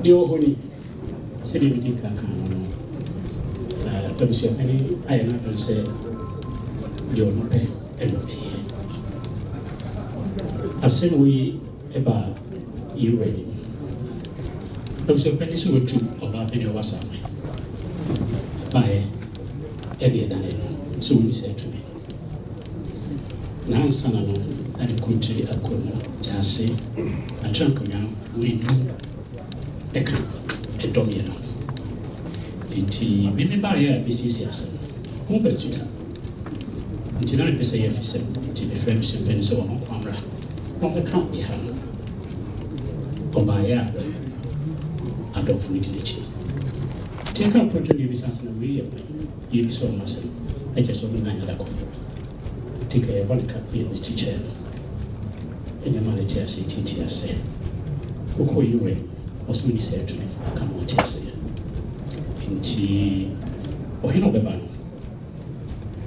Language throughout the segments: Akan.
Deɛ ɔwɔ hɔ ni, sɛdeɛ medii kan kaa no no, abusuapanin ayɛ n'adwene sɛ deɛ ɔno pɛ na ɔbɛyɛ. Asɛm wei baa yɛn wura anim. Abusuapanin sɛ watu ɔbaa panin a ɔwɔ Asaman baeɛ ɛde ɛdane no sɛ ɔnni saa tumi no. Na ansa na no na ne kontiri akɔ mu gyaase atra nkonnwa wɔnnu ɛka ɛdɔm yɛ no. Nti me me baeɛ a bɛsiesie asɛm no, ho bɛtuta. Nti na mepɛ sɛ yɛ afisɛm nti mefrɛ abusuapanin sɛ ɔno nko mmra na ɔmmɛka ɔha no. Ɔbaeɛ a adɔmfo no di n'akyi. Nti ɛka mpɔntɔ ne yɛbisa sɛ na wei yɛ kwan yɛbisa ɔmo asɛm na kyerɛ sɛ ɔmo nyinaa nyɛ adakɔfoɔ. Nti ka yɛbɔ ne ka yɛ ne kyikyɛɛ no. Ɛna ɛma no te ase tiatia sɛ wokɔ UN ɔsɛ woni sɛ atumi aka ma ɔte aseɛ. Nti ɔhene a ɔbɛba no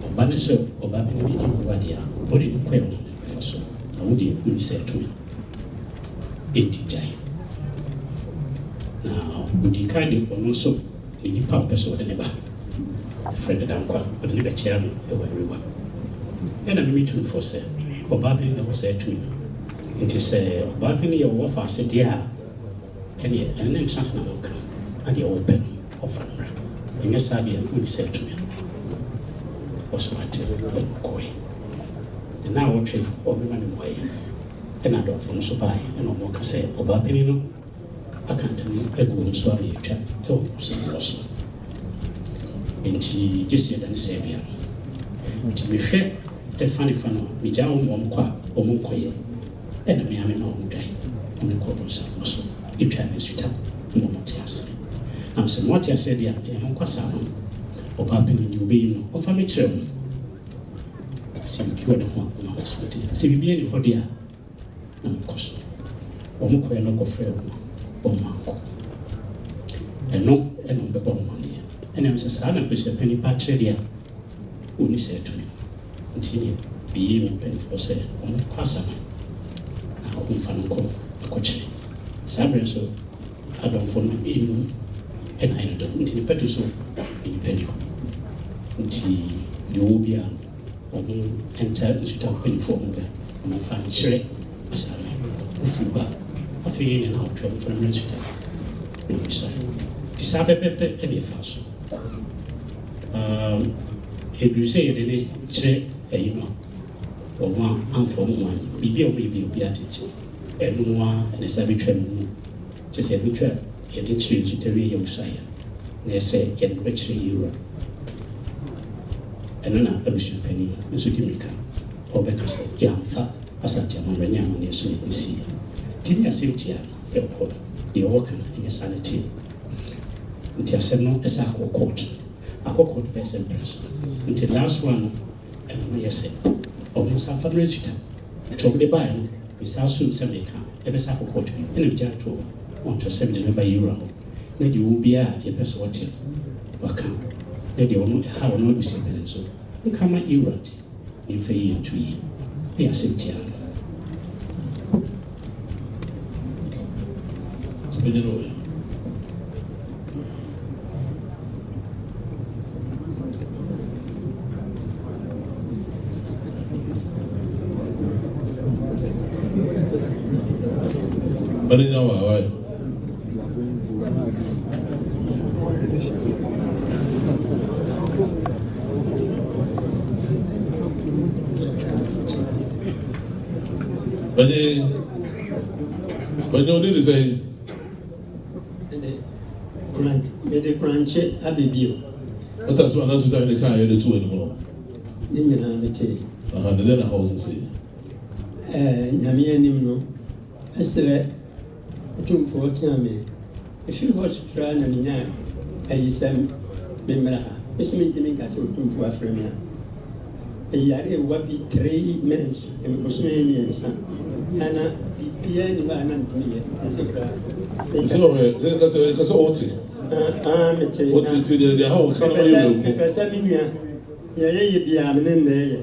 ɔba ne sɛ ɔba bi ne ɛnwu adeɛ a ɔde ne kɔɛ no bɛfa so na wo deɛ woni sɛ atumi ɛnti gyae. Na ɔdi kan de ɔno nso ne nipa a ɔpɛ sɛ ɔde ne ba frɛ no Dankwa ɔde ne bɛkyea no ɛwɔ Arewa. Ɛna mimi tumfoɔ sɛ ɔbaa bi na ɛwɔ sɛ atumi no. Nti sɛ ɔbaa bi no yɛ ɔwɔ fa ase deɛ a ɛneɛ ɛne ne ntena so na wɔka na deɛ wɔpɛ no ɔfa no mmra. Ɛnyɛ saa deɛ woni sɛ atumi no. Ɔso ate ɛna ɔkɔɛ. Na na awɔtwe ɔbɛma ne mmuaeɛ. Ɛna adɔmfo no nso baeɛ ɛna ɔmo ka sɛ ɔbaa panin no aka ntam agu wɔn so a yɛtwa ɛwɔ sɛ so. Nti gye sɛ yɛdane sɛ bia no. Nti mehwɛ ɛfa ne fa no megyaa wɔn ma wɔn kɔ a wɔn nkɔyɛ. Ɛna me ame ma wɔn dwae. Wɔn kɔ bɔnsam so etwa me nsuta na wɔn te ase. Na sɛ mo ate ase deɛ a ɛyɛ mo nkɔ saa no. Ɔbaa panin deɛ ɔbɛyi no ɔmfa mekyerɛ mo. Sɛ biribi wɔ ne ho a ɔma mo so te. Sɛ biribi ani hɔ deɛ a na mokɔ so. Wɔn kɔɛ no kɔfrɛ wɔn wɔn ankɔ. Ɛno ɛna wɔn bɛbɔ wɔn adeɛ. Ɛna sɛ saa na mpɛsɛ panin pa kyerɛ deɛ a ɔni sɛ atumi. Nti ne meyie me mpanimfoɔ sɛ wɔn kɔ Asaman na wɔn mfa no nkɔ ɛkɔkyerɛ. Saa berɛ nso adɔmfoɔ no enum ɛna ayɛ no dɔm nti nipa tu so nipa ni hɔ. Nti deɛ ɔwɔ biara no wɔn nta nsuta mpanimfoɔ wɔn bɛ wɔn mfa nkyerɛ Asaman. Ofiri hɔ a afei ne na ɔtwe wɔn mfa no mmrɛ nsuta na wɔn Nti saa pɛpɛpɛ ɛna ɛfa so. Ɛduru sɛ yɛde ne kyerɛ ɛyi no a wɔn a amfa wɔn ho anyɛ biribi a wɔyɛ bi obi ate nkyɛn ɛno mu ara ɛna saa bɛtwa no mu kyɛ sɛ yɛbɛtwa yɛde kyerɛ nsutɛre yɛ wusaeɛ na ɛsɛ yɛde bɛkyerɛ yɛwura ɛno na abusuapanin nso di mmirika ɔbɛka sɛ yɛamfa Asante amammerɛ ne amanneɛ so na ɛkɔsii nti ne asɛm tia no ɛwɔ hɔ no deɛ ɔwɔ ka no ɛnyɛ saa na ɛteɛ. Nti asɛm no ɛsɛ akɔ court akɔ court bɛyɛ sɛ mprɛnsa. Nti last one no ɛno no yɛ sɛ ɔmo nsa mfa mmerɛ nsuta. Nti ɔmo de baeɛ no mesaa so nsɛm meka ɛbɛsɛ akɔ court bi ɛna megyaa to hɔ ɔntɔ sɛ mede no ba yɛwura hɔ na deɛ ɔwɔ biara a yɛpɛ sɛ ɔte waka na deɛ ɔno ɛha ɔno abusuapanin nso nka ma yɛwura nte yɛmfa yi yɛnto yie ne asɛm tia no. Panyin wɔ. Panyin wɔ ha wae. Panyin panyin odi de sɛ Mede kurant mede kurankye abɛbio. Ɔta sɛ ɔna so da ne kaa yɛde to anim no. Ne nyinaa metee. Aha ne dɛ na ha wɔ sese. Nyame anim no ɛsrɛ Otumfoɔ tea me. Ɛfiri hɔ so koraa na menya ayi sɛ memmra ha. Me so mentumi nka sɛ Otumfoɔ afrɛ me a. Ɛyare wa bi 3 months, bosome 3. Ana biribiara ni hɔ a na metumi yɛ. Sɛ koraa. Sɛ ɔyɛ sɛ kasa kasa ɔte. Ah, mete. Ɔte ti deɛ deɛ ha wɔ ka no ɔyɛ wɔ Mepɛ sɛ me nua deɛ yɛyɛ biara me ne nnɛ yɛ.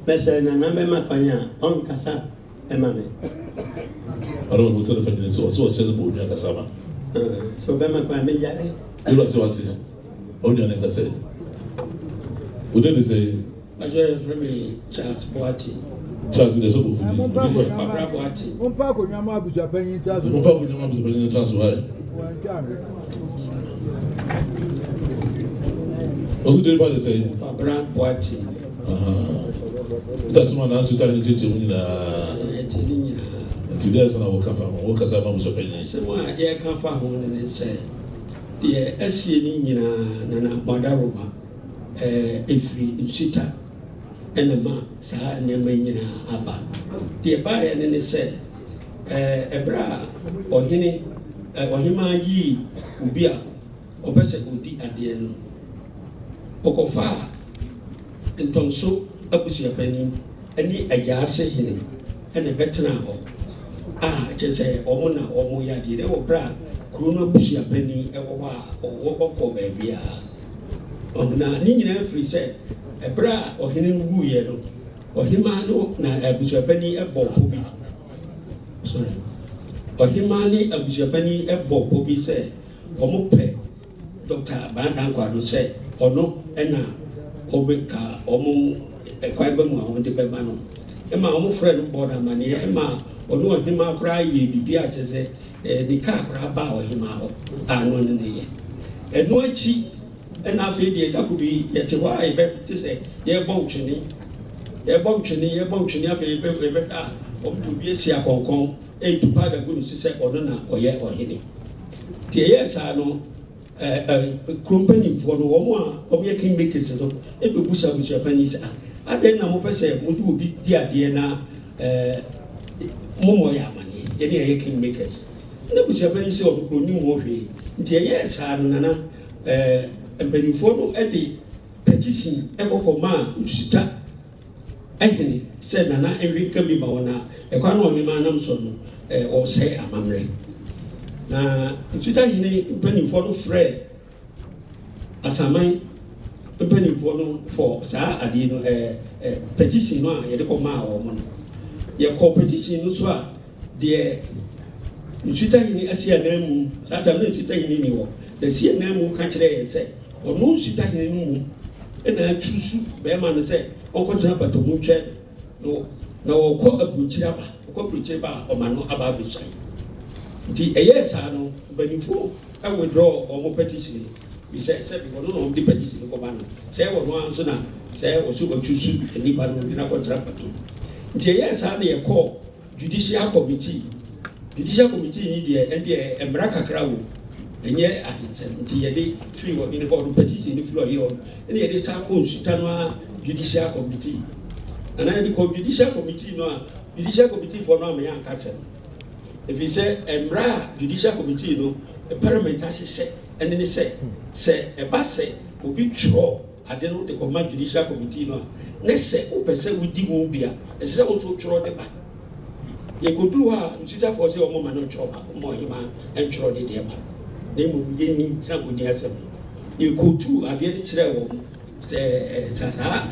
Mɛsɛ nana bɛma kwan a ɔnkasa ɛma me. Ɔno mo sɛ ne fa nyina sɛ ɔsɛ ɔhyɛ no ma onua kasa ma. Sɛ ɔbɛma kwan meyare. Yɛwura sɛ wate onua ne nkasa yi. Wo din de sɛ? Mpakyɛ yɛfrɛ me Charles Boakye. Charles deɛ sɛ bɔfo din. Kwabra Boakye. Mompa akonnwa ma abusuapanyin ntra so. Mompa akonnwa ma abusuapanyin ntra so ayi. Wɔntwa nhwɛ. Ɔso din pa de sɛ? Kwabra Boakye. Nti asɛm a nanso ta ne kyerɛkyerɛ mu nyinaa. Ɛkyɛ ne nyinaa. Nti dɛ sɛ na wɔka fa ho, wɔkasa ma abusuapanyin. Asɛm a yɛka fa ho no ne sɛ deɛ asie ne nyinaa Nana Moadaroma ɛfiri Nsuta ɛna ma saa nneɛma yi nyinaa aba. Deɛ baeɛ no ne sɛ ɛberɛ a ɔhene ɔhemaa yii obi a ɔpɛ sɛ ɔdi adeɛ no, ɔkɔfaa Ntɔnso abusuapanin ne Agyaase hene na ɛbɛtenaa hɔ a kyerɛ sɛ wɔn na wɔyɛ adeɛ no wɔ berɛ a kuro no abusuapanin wɔ hɔ a ɔwɔ ɔkɔ baabiara. Na ne nyinaa firi sɛ ɛberɛ a ɔhene no wuiɛ no, ɔhemaa no na abusuapanin bɔɔ pɔ bi. Sorry. Ɔhemaa ne abusuapanin bɔɔ pɔ bi sɛ wɔpɛ Dɔkta Baa Danquah no sɛ ɔno na ɔbɛka wɔn kwan ba mu a wɔde bɛma no. Ɛma wɔfrɛɛ no bɔɔ no amanneɛ ma ɔne ɔhemaa koraa yɛɛ biribi a kyerɛ sɛ ne kaa koraa baa ɔhemaa hɔ a na ɔne no yɛ. Ɛno akyi na afei deɛ da ko bi yɛte hɔ a yɛbɛte sɛ yɛrebɔ ntwene, yɛrebɔ ntwene, yɛrebɔ ntwene afei yɛbɛhwɛ a wɔde obi asi akɔnkɔn retu paada gu ne so sɛ ɔno na ɔyɛ ɔhene. Nti ɛyɛɛ saa no, kuro mpanimfoɔ no, wɔn a wɔyɛ king makers no bɛbusa abusuapanin sɛ, ah, adɛn na mopɛ sɛ mode obi di adeɛ na mommɔ yɛ amaneɛ, yɛne ɛyɛ king makers. Na abusuapanin sɛ ɔno kuro ɔnim ho hwee. Nti ɛyɛɛ saa no, nana mpanimfoɔ no de petition kɔkɔmaa Nsuta hene sɛ Nana nhwe nka bi ma wɔn na ɛkwan no ɔhemaa nam so no ɔresɛe amammerɛ. Na Nsuta hene mpanimfoɔ no frɛɛ Asaman mpanimfoɔ no for saa adeɛ no petition no a yɛde kɔmaa wɔn no. Yɛkɔɔ petition no so a deɛ Nsuta hene asi ananmu, saa tam na Nsuta hene ni hɔ, na asi ananmu ka kyerɛɛ yɛn sɛ ɔno Nsuta hene no mmom na atusu bɛrima no sɛ ɔnkɔtena patamu ntwɛn no na ɔkɔ aburokyire aba, ɔkɔ aburokyire ba a ɔma no aba abɛsuan. Nti ɛyɛɛ saa no, mpanimfoɔ withdraw wɔn petition no, bi sɛ sɛbi ɔno na wɔde petition no kɔma no, sɛ ɛwɔ no ara nso na sɛ ɔso ɔtusu nnipa no ɔde no akɔtena patamu. Nti ɛyɛɛ saa na yɛkɔɔ Judicial Committee. Judicial Committee yi deɛ, ɛndeɛ mmara kakra wɔ mu, ɛnyɛ ahensɛm. Nti yɛde firi ɔhene hɔ no, petition no firi ɔhene hɔ no, ɛna yɛde san kɔ Nsuta no ara Judicial Committee. Anaa yɛde kɔ Judicial Committee no a, Judicial Committee foɔ no amma yɛanka asɛm. Ɛfiri sɛ mmara a Judicial Committee no, Parliament ahyehyɛ ɛne ne sɛ, sɛ ɛba sɛ obi twerɛ ade no de kɔma Judicial Committee no a, ne sɛ wopɛ sɛ wodi mu bi a, ɛsɛ sɛ wo nso wotwerɛ de ba. Yɛkɔduru hɔ a, Nsutafoɔ sɛ wɔn mma no ntwerɛ ba, wɔn ɔhemaa ntwerɛ ne deɛ ba, na mmom yɛnni ntena nkɔdi asɛm no. Yɛkɔtuu adeɛ no kyerɛɛ wɔn sɛ saa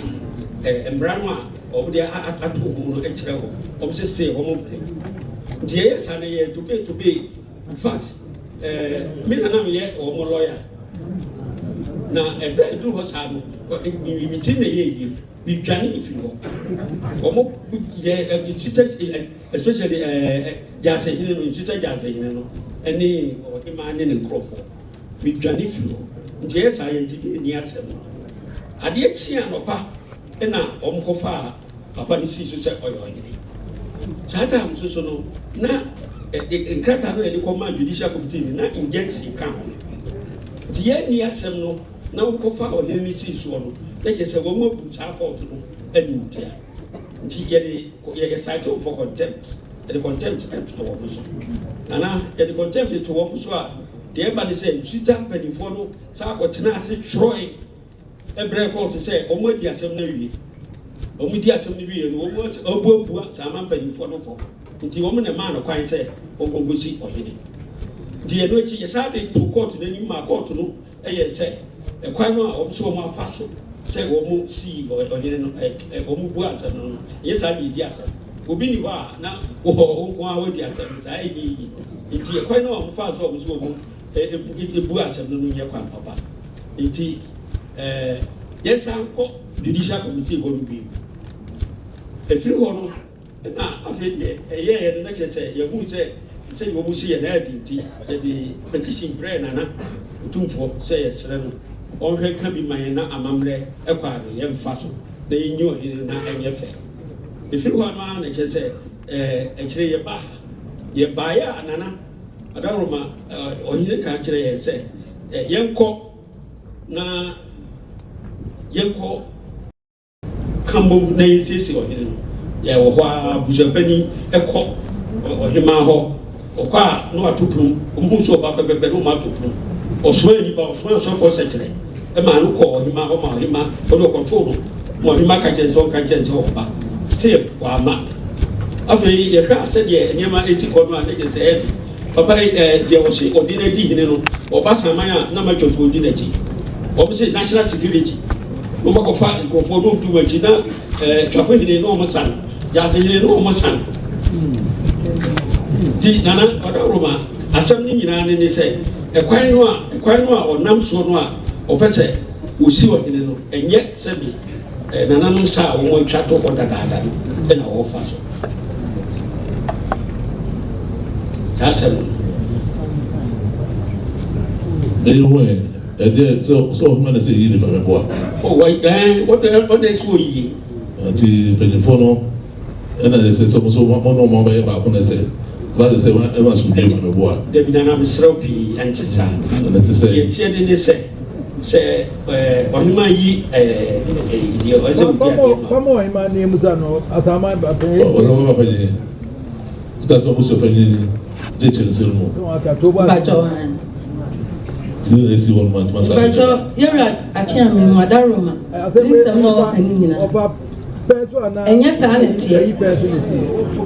mmara no a wɔde ato ho no kyerɛ wɔn, wɔn sɛ see wɔn mpene. Nti yɛyɛ saa no yɛ tobe tobe. In fact, me na na meyɛ wɔn lɔya. Na ɛberɛ a ɛduru hɔ saa no, me ti na ɛyɛ yie. Medwane firi hɔ. Wɔn yɛ Nsuta, especially Gyasehene no, Nsuta Gyasehene no ne ɔhemaa ne ne nkurɔfoɔ. Medwane firi hɔ. Nti ɛyɛ saa yɛntumi nni asɛm no. Adeɛ kyee anɔpa na wɔkɔfaa papa no sii so sɛ ɔyɛ ɔhene. Saa time nso so no, na nkrataa no a yɛde kɔmaa judicial committee no, na injunction ka ho. Nti yɛanni asɛm no na wokɔfaa ɔhene no sii soɔ no, na kyerɛ sɛ wɔn abu saa kɔɔto no animtia. Nti yɛde yɛ cite wɔn for contempt, yɛde contempt to wɔn so. Nana, yɛde contempt to wɔn so a, deɛ ɛba ne sɛ Nsuta mpanimfoɔ no saa kɔtena ase twerɛe brɛɛ kɔɔto sɛ wɔn adi asɛm no awie. Wɔn di asɛm no wie no, wɔn abuabua saa ama mpanimfoɔ no fɔ. Nti wɔn na ɛmaa no kwan sɛ ɔnkɔsi ɔhene. Nti ɛno akyi yɛsan de to kɔɔto no anim maa kɔɔto no yɛɛ sɛ ɛkwan no a wɔn sɛ wɔn afa so sɛ wɔn sii ɔhene no, wɔn bua asɛm no no, ɛnyɛ saa na yɛdi asɛm. Obi nni hɔ a na wo nko ara wadi asɛm no saa, ɛnyɛ yiye. Enti ɛkwan no a wɔfaa so a wɔn nso wɔn bu asɛm no no nyɛ kwan papa. Enti yɛnsan nkɔ Judicial Committee hɔ no bio. Ɛfiri hɔ no, Ɛna afei deɛ ɛyɛeɛ no na kyerɛ sɛ yɛhuu sɛ sɛdeɛ wɔn si yɛn adi nti yɛde petition brɛɛ Nana Otumfoɔ sɛ yɛsrɛ no ɔnhwɛ nka bi ma yɛn na amammerɛ kwan no yɛmfa so na yɛnyi ɔhene no na ɛnyɛ fɛ. Ɛfiri hɔ no ara na kyerɛ sɛ akyire yɛbaa ha. Yɛbaeɛ a Nana Adaworoma ɔhene ka kyerɛɛ yɛn sɛ yɛnkɔ na yɛnkɔ Ka mmom na yɛnsiesie ɔhene no. Yɛwɔ hɔ ara, abusuapanin kɔ ɔhemmaa hɔ. Ɔkɔ a, na wato pono mu. Wɔhu sɛ ɔba pɛpɛpɛ na wɔato pono. Ɔsoma nnipa, ɔsoma asɔfoɔ sɛkyerɛ maa no kɔɔ ɔhemmaa hɔ ma ɔhemmaa ɔde ɔkɔtoo no ma ɔhemmaa ka kyerɛ no sɛ ɔnka nkyerɛ no sɛ ɔba. Still, wamma. Afei yɛhwɛ a sɛdeɛ nneɛma resi kɔ no a, na kyerɛ sɛ ɛyɛ den. Papa yi eh, deɛ ɔse ɔde no adi hene no, ɔba saman a na matwafoɔ di n'akyi. Wɔn se national security, na wɔn akɔfa nkurɔfoɔ na wɔn di wɔn akyi na eh, twafo hene na wɔn san, gyaase hene na wɔn san. Ti nana ɔdawuroma asɛm no nyinaa ne ne sɛ ɛkwan no a ɛkwan no a ɔnam soɔ no a ɔpɛ sɛ ɔsi ɔhene no ɛnyɛ sɛbi Nananom nsa a wɔatwa to hɔ dadaada no na wɔfa so. Saa asɛm no. Ɛyɛ ho ɛ, ɛdeɛ sɛ sɛ ɔhema na sɛ yie nipa mɛboa. Wɔ ɛn wɔde wɔde sɛ ɔyie. Nti mpanyinfoɔ no ɛna ɛsɛ sɛ mo so mo ne wɔn bɛyɛ baako na sɛ ba sɛ sɛ ɛma asomdwie ma mɛboa. Dabi nana mesrɛ wo pii ɛnte saa. Ɛna te sɛ. Deɛ ɛteɛ ne ne sɛ. Sɛ ɔhemaa yi deɛ ɔsɛ obi adeɛ ma. Kɔmɔ ɔhemaa ni musa no asaman ba panyin. Ɔsaman ba panyin. Ita sɛ ɔmo sɛ panyin gye kyɛnsɛn mu. Mpatsɔ han. Tiri na esi hɔ no ma ntoma sa. Mpatsɔ yɛwura Akyeame mu Adaroma ne nsɛm na ɔka ne nyinaa. Ɛnyɛ saa na ɛteɛ.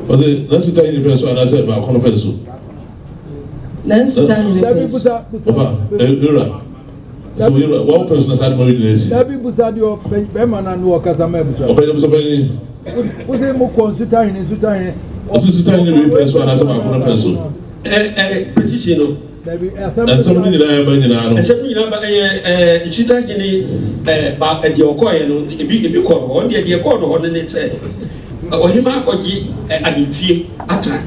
Ɔsɛ na sita yi ne pɛn so anaasɛ baako no pɛn so. Nanso ta hene pɛn so. Ɔfa ewura. Sɛ wo yere wa wopɛ so na saa de ma wo nyinaa si. Dabi busa deɛ ɔpɛ bɛrima na no ɔkasa ma abusua. Ɔpɛ abusua panyin. Wose mo kɔ nsutahene nsutahene. Ɔsi nsutahene wei pɛ so anaasɛ baako no pɛ so. Ɛ ɛ petition no. Dabi asɛm. Nsɛm no nyinaa ba nyinaa no. Nsɛm no nyinaa ba ɛyɛ ɛ nsutahene ɛ ba deɛ ɔkɔɔyɛ no ebi ebi kɔɔ no hɔ deɛ deɛ kɔɔ no hɔ no ne sɛ ɔhema akɔgye ahemfie atena.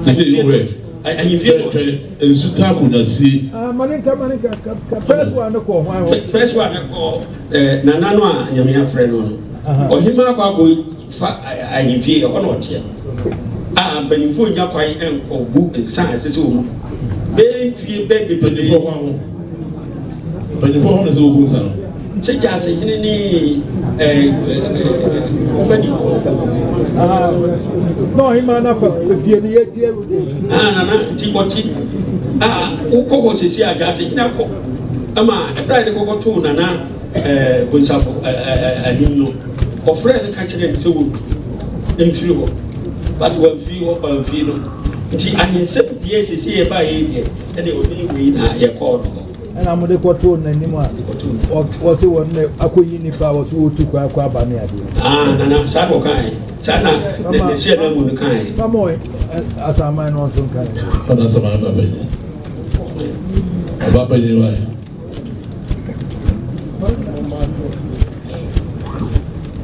Sisi yi wɛ. Ahemfie na ɔgye. Nsu ta akonnwa sie. Ah, maninka maninka ka ka first one no kɔ hwan hɔ. First one no kɔ eh, nana no a nyame afrɛ no no. Ɔhema akɔ akɔ fa ahemfie ɛhɔ na ɔteɛ. A mpanyinfoɔ nya kwan nkɔ gu nsa a ɛsɛ sɛ wɔn bɛɛ mfie bɛɛ bebree. Mpanyinfoɔ hwan ho? Mpanyinfoɔ hɔ na sɛ wɔgu nsa no. Sɛ gyaase hene ne mpanimfoɔ. Na ɔhema no afa efie no yɛtie. Ah, nana nti ɔte a wokɔ hɔ sɛsi a gyaase hene akɔ ama ɛberɛ a yɛde kɔkɔ too nana bonsafo anim no ɔfrɛ no ka kyerɛ no sɛ wɔtu mfiri hɔ but wamfiri hɔ wamfiri no nti ahensɛm deɛ sɛsi yɛbaeɛ deɛ ɛne ɔhene wei na yɛkɔɔ no hɔ. Ɛna wɔde kɔtoo n'anim a wɔse wɔn na akɔyi nipa a wɔse wɔtu kwan akɔ aba ne adeɛ. Ah, nana, saa na ɔkae. Saa na ne hyɛ na mu no kae. Mama asaman no nso nkae. Ɔna asaman ba panyin. Ɔba panyin wa.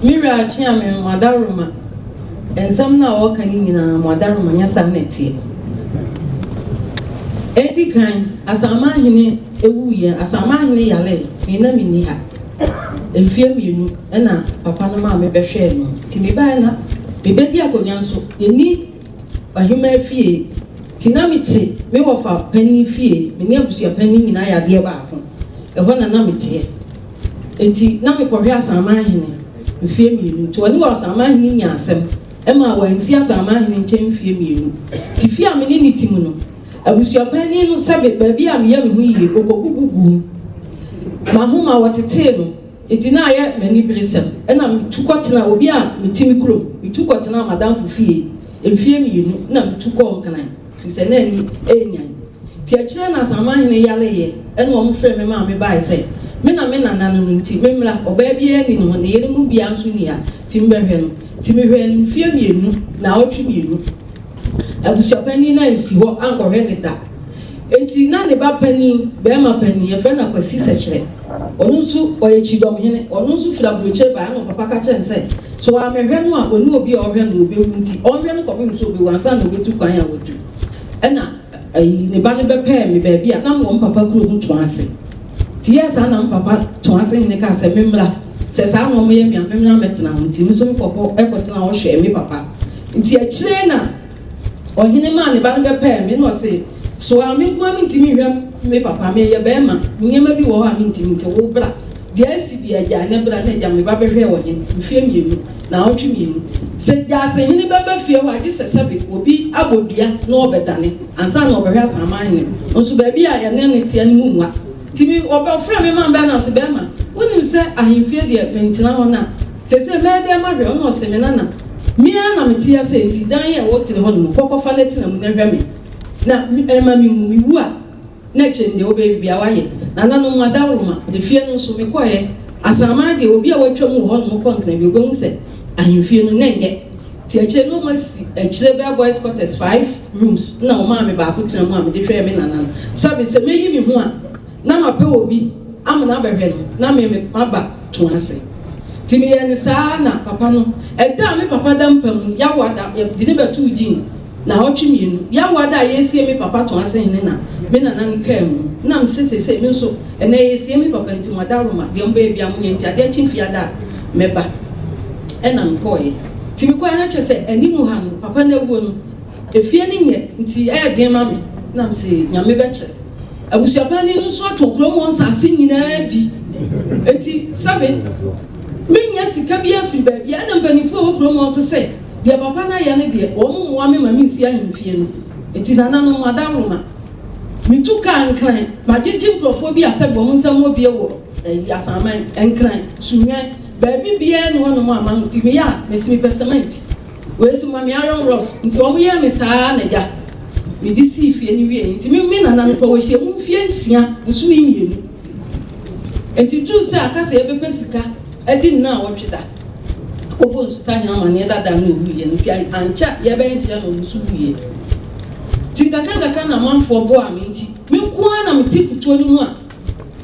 Me wura akyea me mo adaworoma. Nsɛm no a ɔreka no nyinaa mo adaworoma nyɛ saa na ɛteɛ. Edi kan, Asamanhene wuiɛ, Asamanhene yaree, me na menni ha. Mfeɛ mmienu na papa no maa mebɛhwɛɛ no. Nti mebaeɛ na mebɛdi akonnwa nso, yɛnni ɔhemmaa fie. Nti na mete me wɔfa panin fie, me ne abusua panin nyinaa yɛ adeɛ baako. Ɛhɔ na na meteɛ. Nti na mekɔhwɛ Asamanhene mfeɛ mmienu. Nti ɔne Asamanhene nyaa asɛm. Ɛmaa wansi Asamanhene nkyɛn mfeɛ mmienu. Nti fie a me ne no te mu no, abusuapanin no sɛbe baabi a meyɛ me ho yie, ɔkɔbubu guu mu. M'ahoma, wɔtetee no, nti na ayɛ m'aniberesɛm. Ɛna metu kɔtenaa obi a mete me kurom, metu kɔtenaa m'adamfo fie mfeɛ mmienu na metu kɔɔ Nkran, firi sɛ na ani renyan. Nti akyire na Asamanhene yareeɛ, ɛna wɔfrɛɛ me maame baeɛ sɛ. Me na me nana no no nti, memmra. Ɔbaa biara nni ne ho, ne yere mu biara nso nni ha, nti mebɛhwɛ no. Nti mehwɛɛ no mfeɛ mmienu, naawɔtwe mmienu. Abusuapanin no ansi hɔ ankɔhwɛ no da. Enti na ne ba panin, barima panin, yɛfrɛ no Akwasi Sɛkyerɛ, ɔno nso ɔyɛ Kyidɔmhene, ɔno nso firi aburokyire baeɛ ɛna ɔpapa ka kyerɛɛ no sɛ, sɛ wammɛhwɛ no a, ɔnni obi a ɔhwɛ no, ɔbɛwu nti ɔnhwɛ no kɔpem sɛ ɔbɛwu ansa na ɔbɛtu kwan a watu. Ɛna ayi, ne ba no bɛpɛɛ me baabi a na mewɔ me papa kuro mu Toase. Nti yɛɛ saa na me papa Toase hene kaa sɛ memmra, sɛ saa na wɔyɛ me a memmra mmɛtena hɔ. Nti me nso mekɔkɔ kɔtenaa hɔ hwɛɛ me papa. Nti akyire na ɔhene maa ne ba no bɛpɛɛ me na ɔse, Soa, me nko ara mentumi nhwɛ me papa, meyɛ barima, nneɛma bi wɔ hɔ a mentumi nti wo bra. Deɛ asi biara gyae na bra. Na agya me ba bɛhwɛɛ ɔhene mfeɛ mmienu, naawɔtwe mmienu. Sɛ Gyaasehene bɛba fie hɔ a, gye sɛ sɛbe obi abɔ dua na ɔbɛdane ansa na ɔbɛhwɛ Asaman hene. Nso baabi a yɛne no teɛ no mu nwa. Nti me, ɔfrɛɛ me maa mebɛɛ na ɔse, Bɛrima, wonim sɛ ahemfie deɛ mentena hɔ na seesei mɛyɛ dɛn mahwɛ wo? Na ɔse, Me nana, me ara na mete ase nti dan yi a ɛwɔ tire hɔ no mu, kɔ kɔfa na tena mu na hwɛ me, na ɛmma menwu. Mewu a, na akyire no deɛ wobɛyɛ biara woayɛ. Nananom, adaworoma, efie no nso, mekɔeɛ. Asaman deɛ, obi a watwam wɔ hɔnom kɔ Nkran bi, ɔbɛhu sɛ ahemfie no, na ɛnyɛ. Nti akyire no, wɔasi akyire bɛyɛ boys quarters, five rooms, na wɔmaa me baako tena mu a mede hwɛɛ me nana no. Sɛbe, sɛ mɛyi me ho a, na mapɛ obi ama no abɛhwɛ no, na me me maba to ase. Nti meyɛɛ no saa ara na papa no, ɛda a me papa da mpa mu, Yawa da, yɛde no bɛtoo gyin, Naawɔtwe mmienu, Yawoa da a yɛresie me papa to ase hene na me nana no kaa mu. Na mese seesei me nso, ɛnnɛ yɛresie me papa nti mo adaworoma, deɛ mobɛyɛ biara monyɛ nti adeɛ kye fiada a mɛba. Ɛna mekɔeɛ. Nti mekɔeɛ na kyerɛ sɛ anim ha no, papa no awuo no, efie no nyɛ nti ɛyɛ den ma me. Na mese Nyame bɛkyerɛ. Abusuapanin no nso atɔn kurom hɔ nsaase nyinaa di. Nti sɛbe mennya sika biara firi baabiara. Ɛna mpanimfoɔ a ɛwɔ kurom hɔ nso sɛ, Deɛ papa no ayɛ no deɛ, wɔn mmoa me ma mensi ahemfie no. Enti nananom, adaworoma, metu kaa Nkran, magyegye nkurɔfoɔ bi a sɛbe wɔn nsa mu abue wɔ ayi, Asaman, Nkran, Suhwan, baabi biara nni hɔnom a maho, nti meyɛ a, mese mepɛ cement, wei nso ma me iron rods, nti wɔn yɛɛ me saa ara na agya, mede sii fie no wieeɛ. Nti me, me nananom koraa wɔhyia mu mfeɛ nsia, bosome mmienu. Enti duru sɛ aka sɛ yɛbɛpɛ sika adi nnawɔtwe da. Akɔbɔ nsutahene amanneɛ dada no owuiɛ no nti ankyɛ a yɛbɛn hyia no ɔno nso wuiɛ. Nti nkakrankakra na amanfoɔ boaa me nti me nko ara na mete futuo no mu a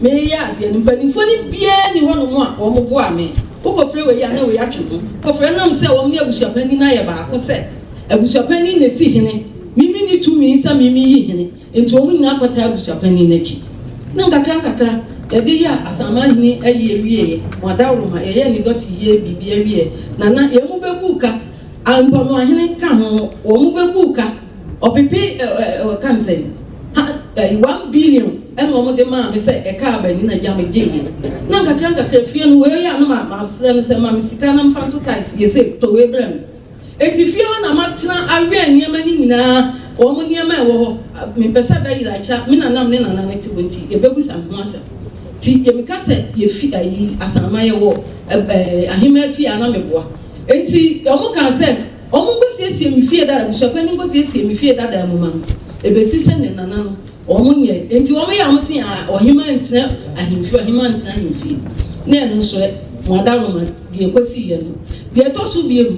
mereyɛ adeɛ no. Mpanimfoɔ no biara nni hɔnom a wɔn boaa me. Wokɔfrɛ wei a na wei atwe ho. Kɔfrɛ nam sɛ wɔn ne abusuapanin no ayɛ baako sɛ abusuapanin na ɛsi hene. Me menni tumi sɛ me meyi hene. Enti wɔn nyinaa kɔtaa abusuapanin no akyi. Na nkakrankakra, yɛde yɛɛ Asamanhene ayie wieeɛ, wɔn adaworoma, yɛyɛɛ ne dɔte yie biribiara wieeɛ, na na yɛn mu bɛbuu ka, a Mpɔnoahene ka ho, wɔn mu bɛbuu ka ɔpepe ɛ ɛ wɔka no sɛn, ha ɛ 1 billion ɛna wɔn de maa me sɛ ɛka aba ni na gya me gyeeɛ. Na nkakrankakra fie no, wei yɛ a na ma masrɛ no sɛ ma me sika na mfa nto tiles, yɛ sei, tɔ wei brɛ me. Enti fie hɔ na matena awɛn nneɛma no nyinaa, wɔn nneɛma a ɛwɔ hɔ. Mempɛ sɛ ɛbɛyera akyɛ me nana ne nana no te hɔ nti, yɛbɛbisa me ho asɛm. Nti yɛ meka sɛ yɛfi ayi Asaman yɛwɔ ɛɛ Ahemaa fie a na meboa. Enti wɔn kaa sɛ wɔn nkɔsiesie me fie dada, abusuapanin nkɔsiesie me fie dada mu ma me. Ɛbɛsi sɛ ne nana no wɔn nyɛe. Enti wɔn yɛ a wɔn se ah ɔhemaa ntena ahemfie, ɔhemaa ntena ahemfie. Na ɛno nso ɛ, mo adaworoma. Deɛ ɛkɔsiiɛ no, deɛ ɛtɔ so mmienu,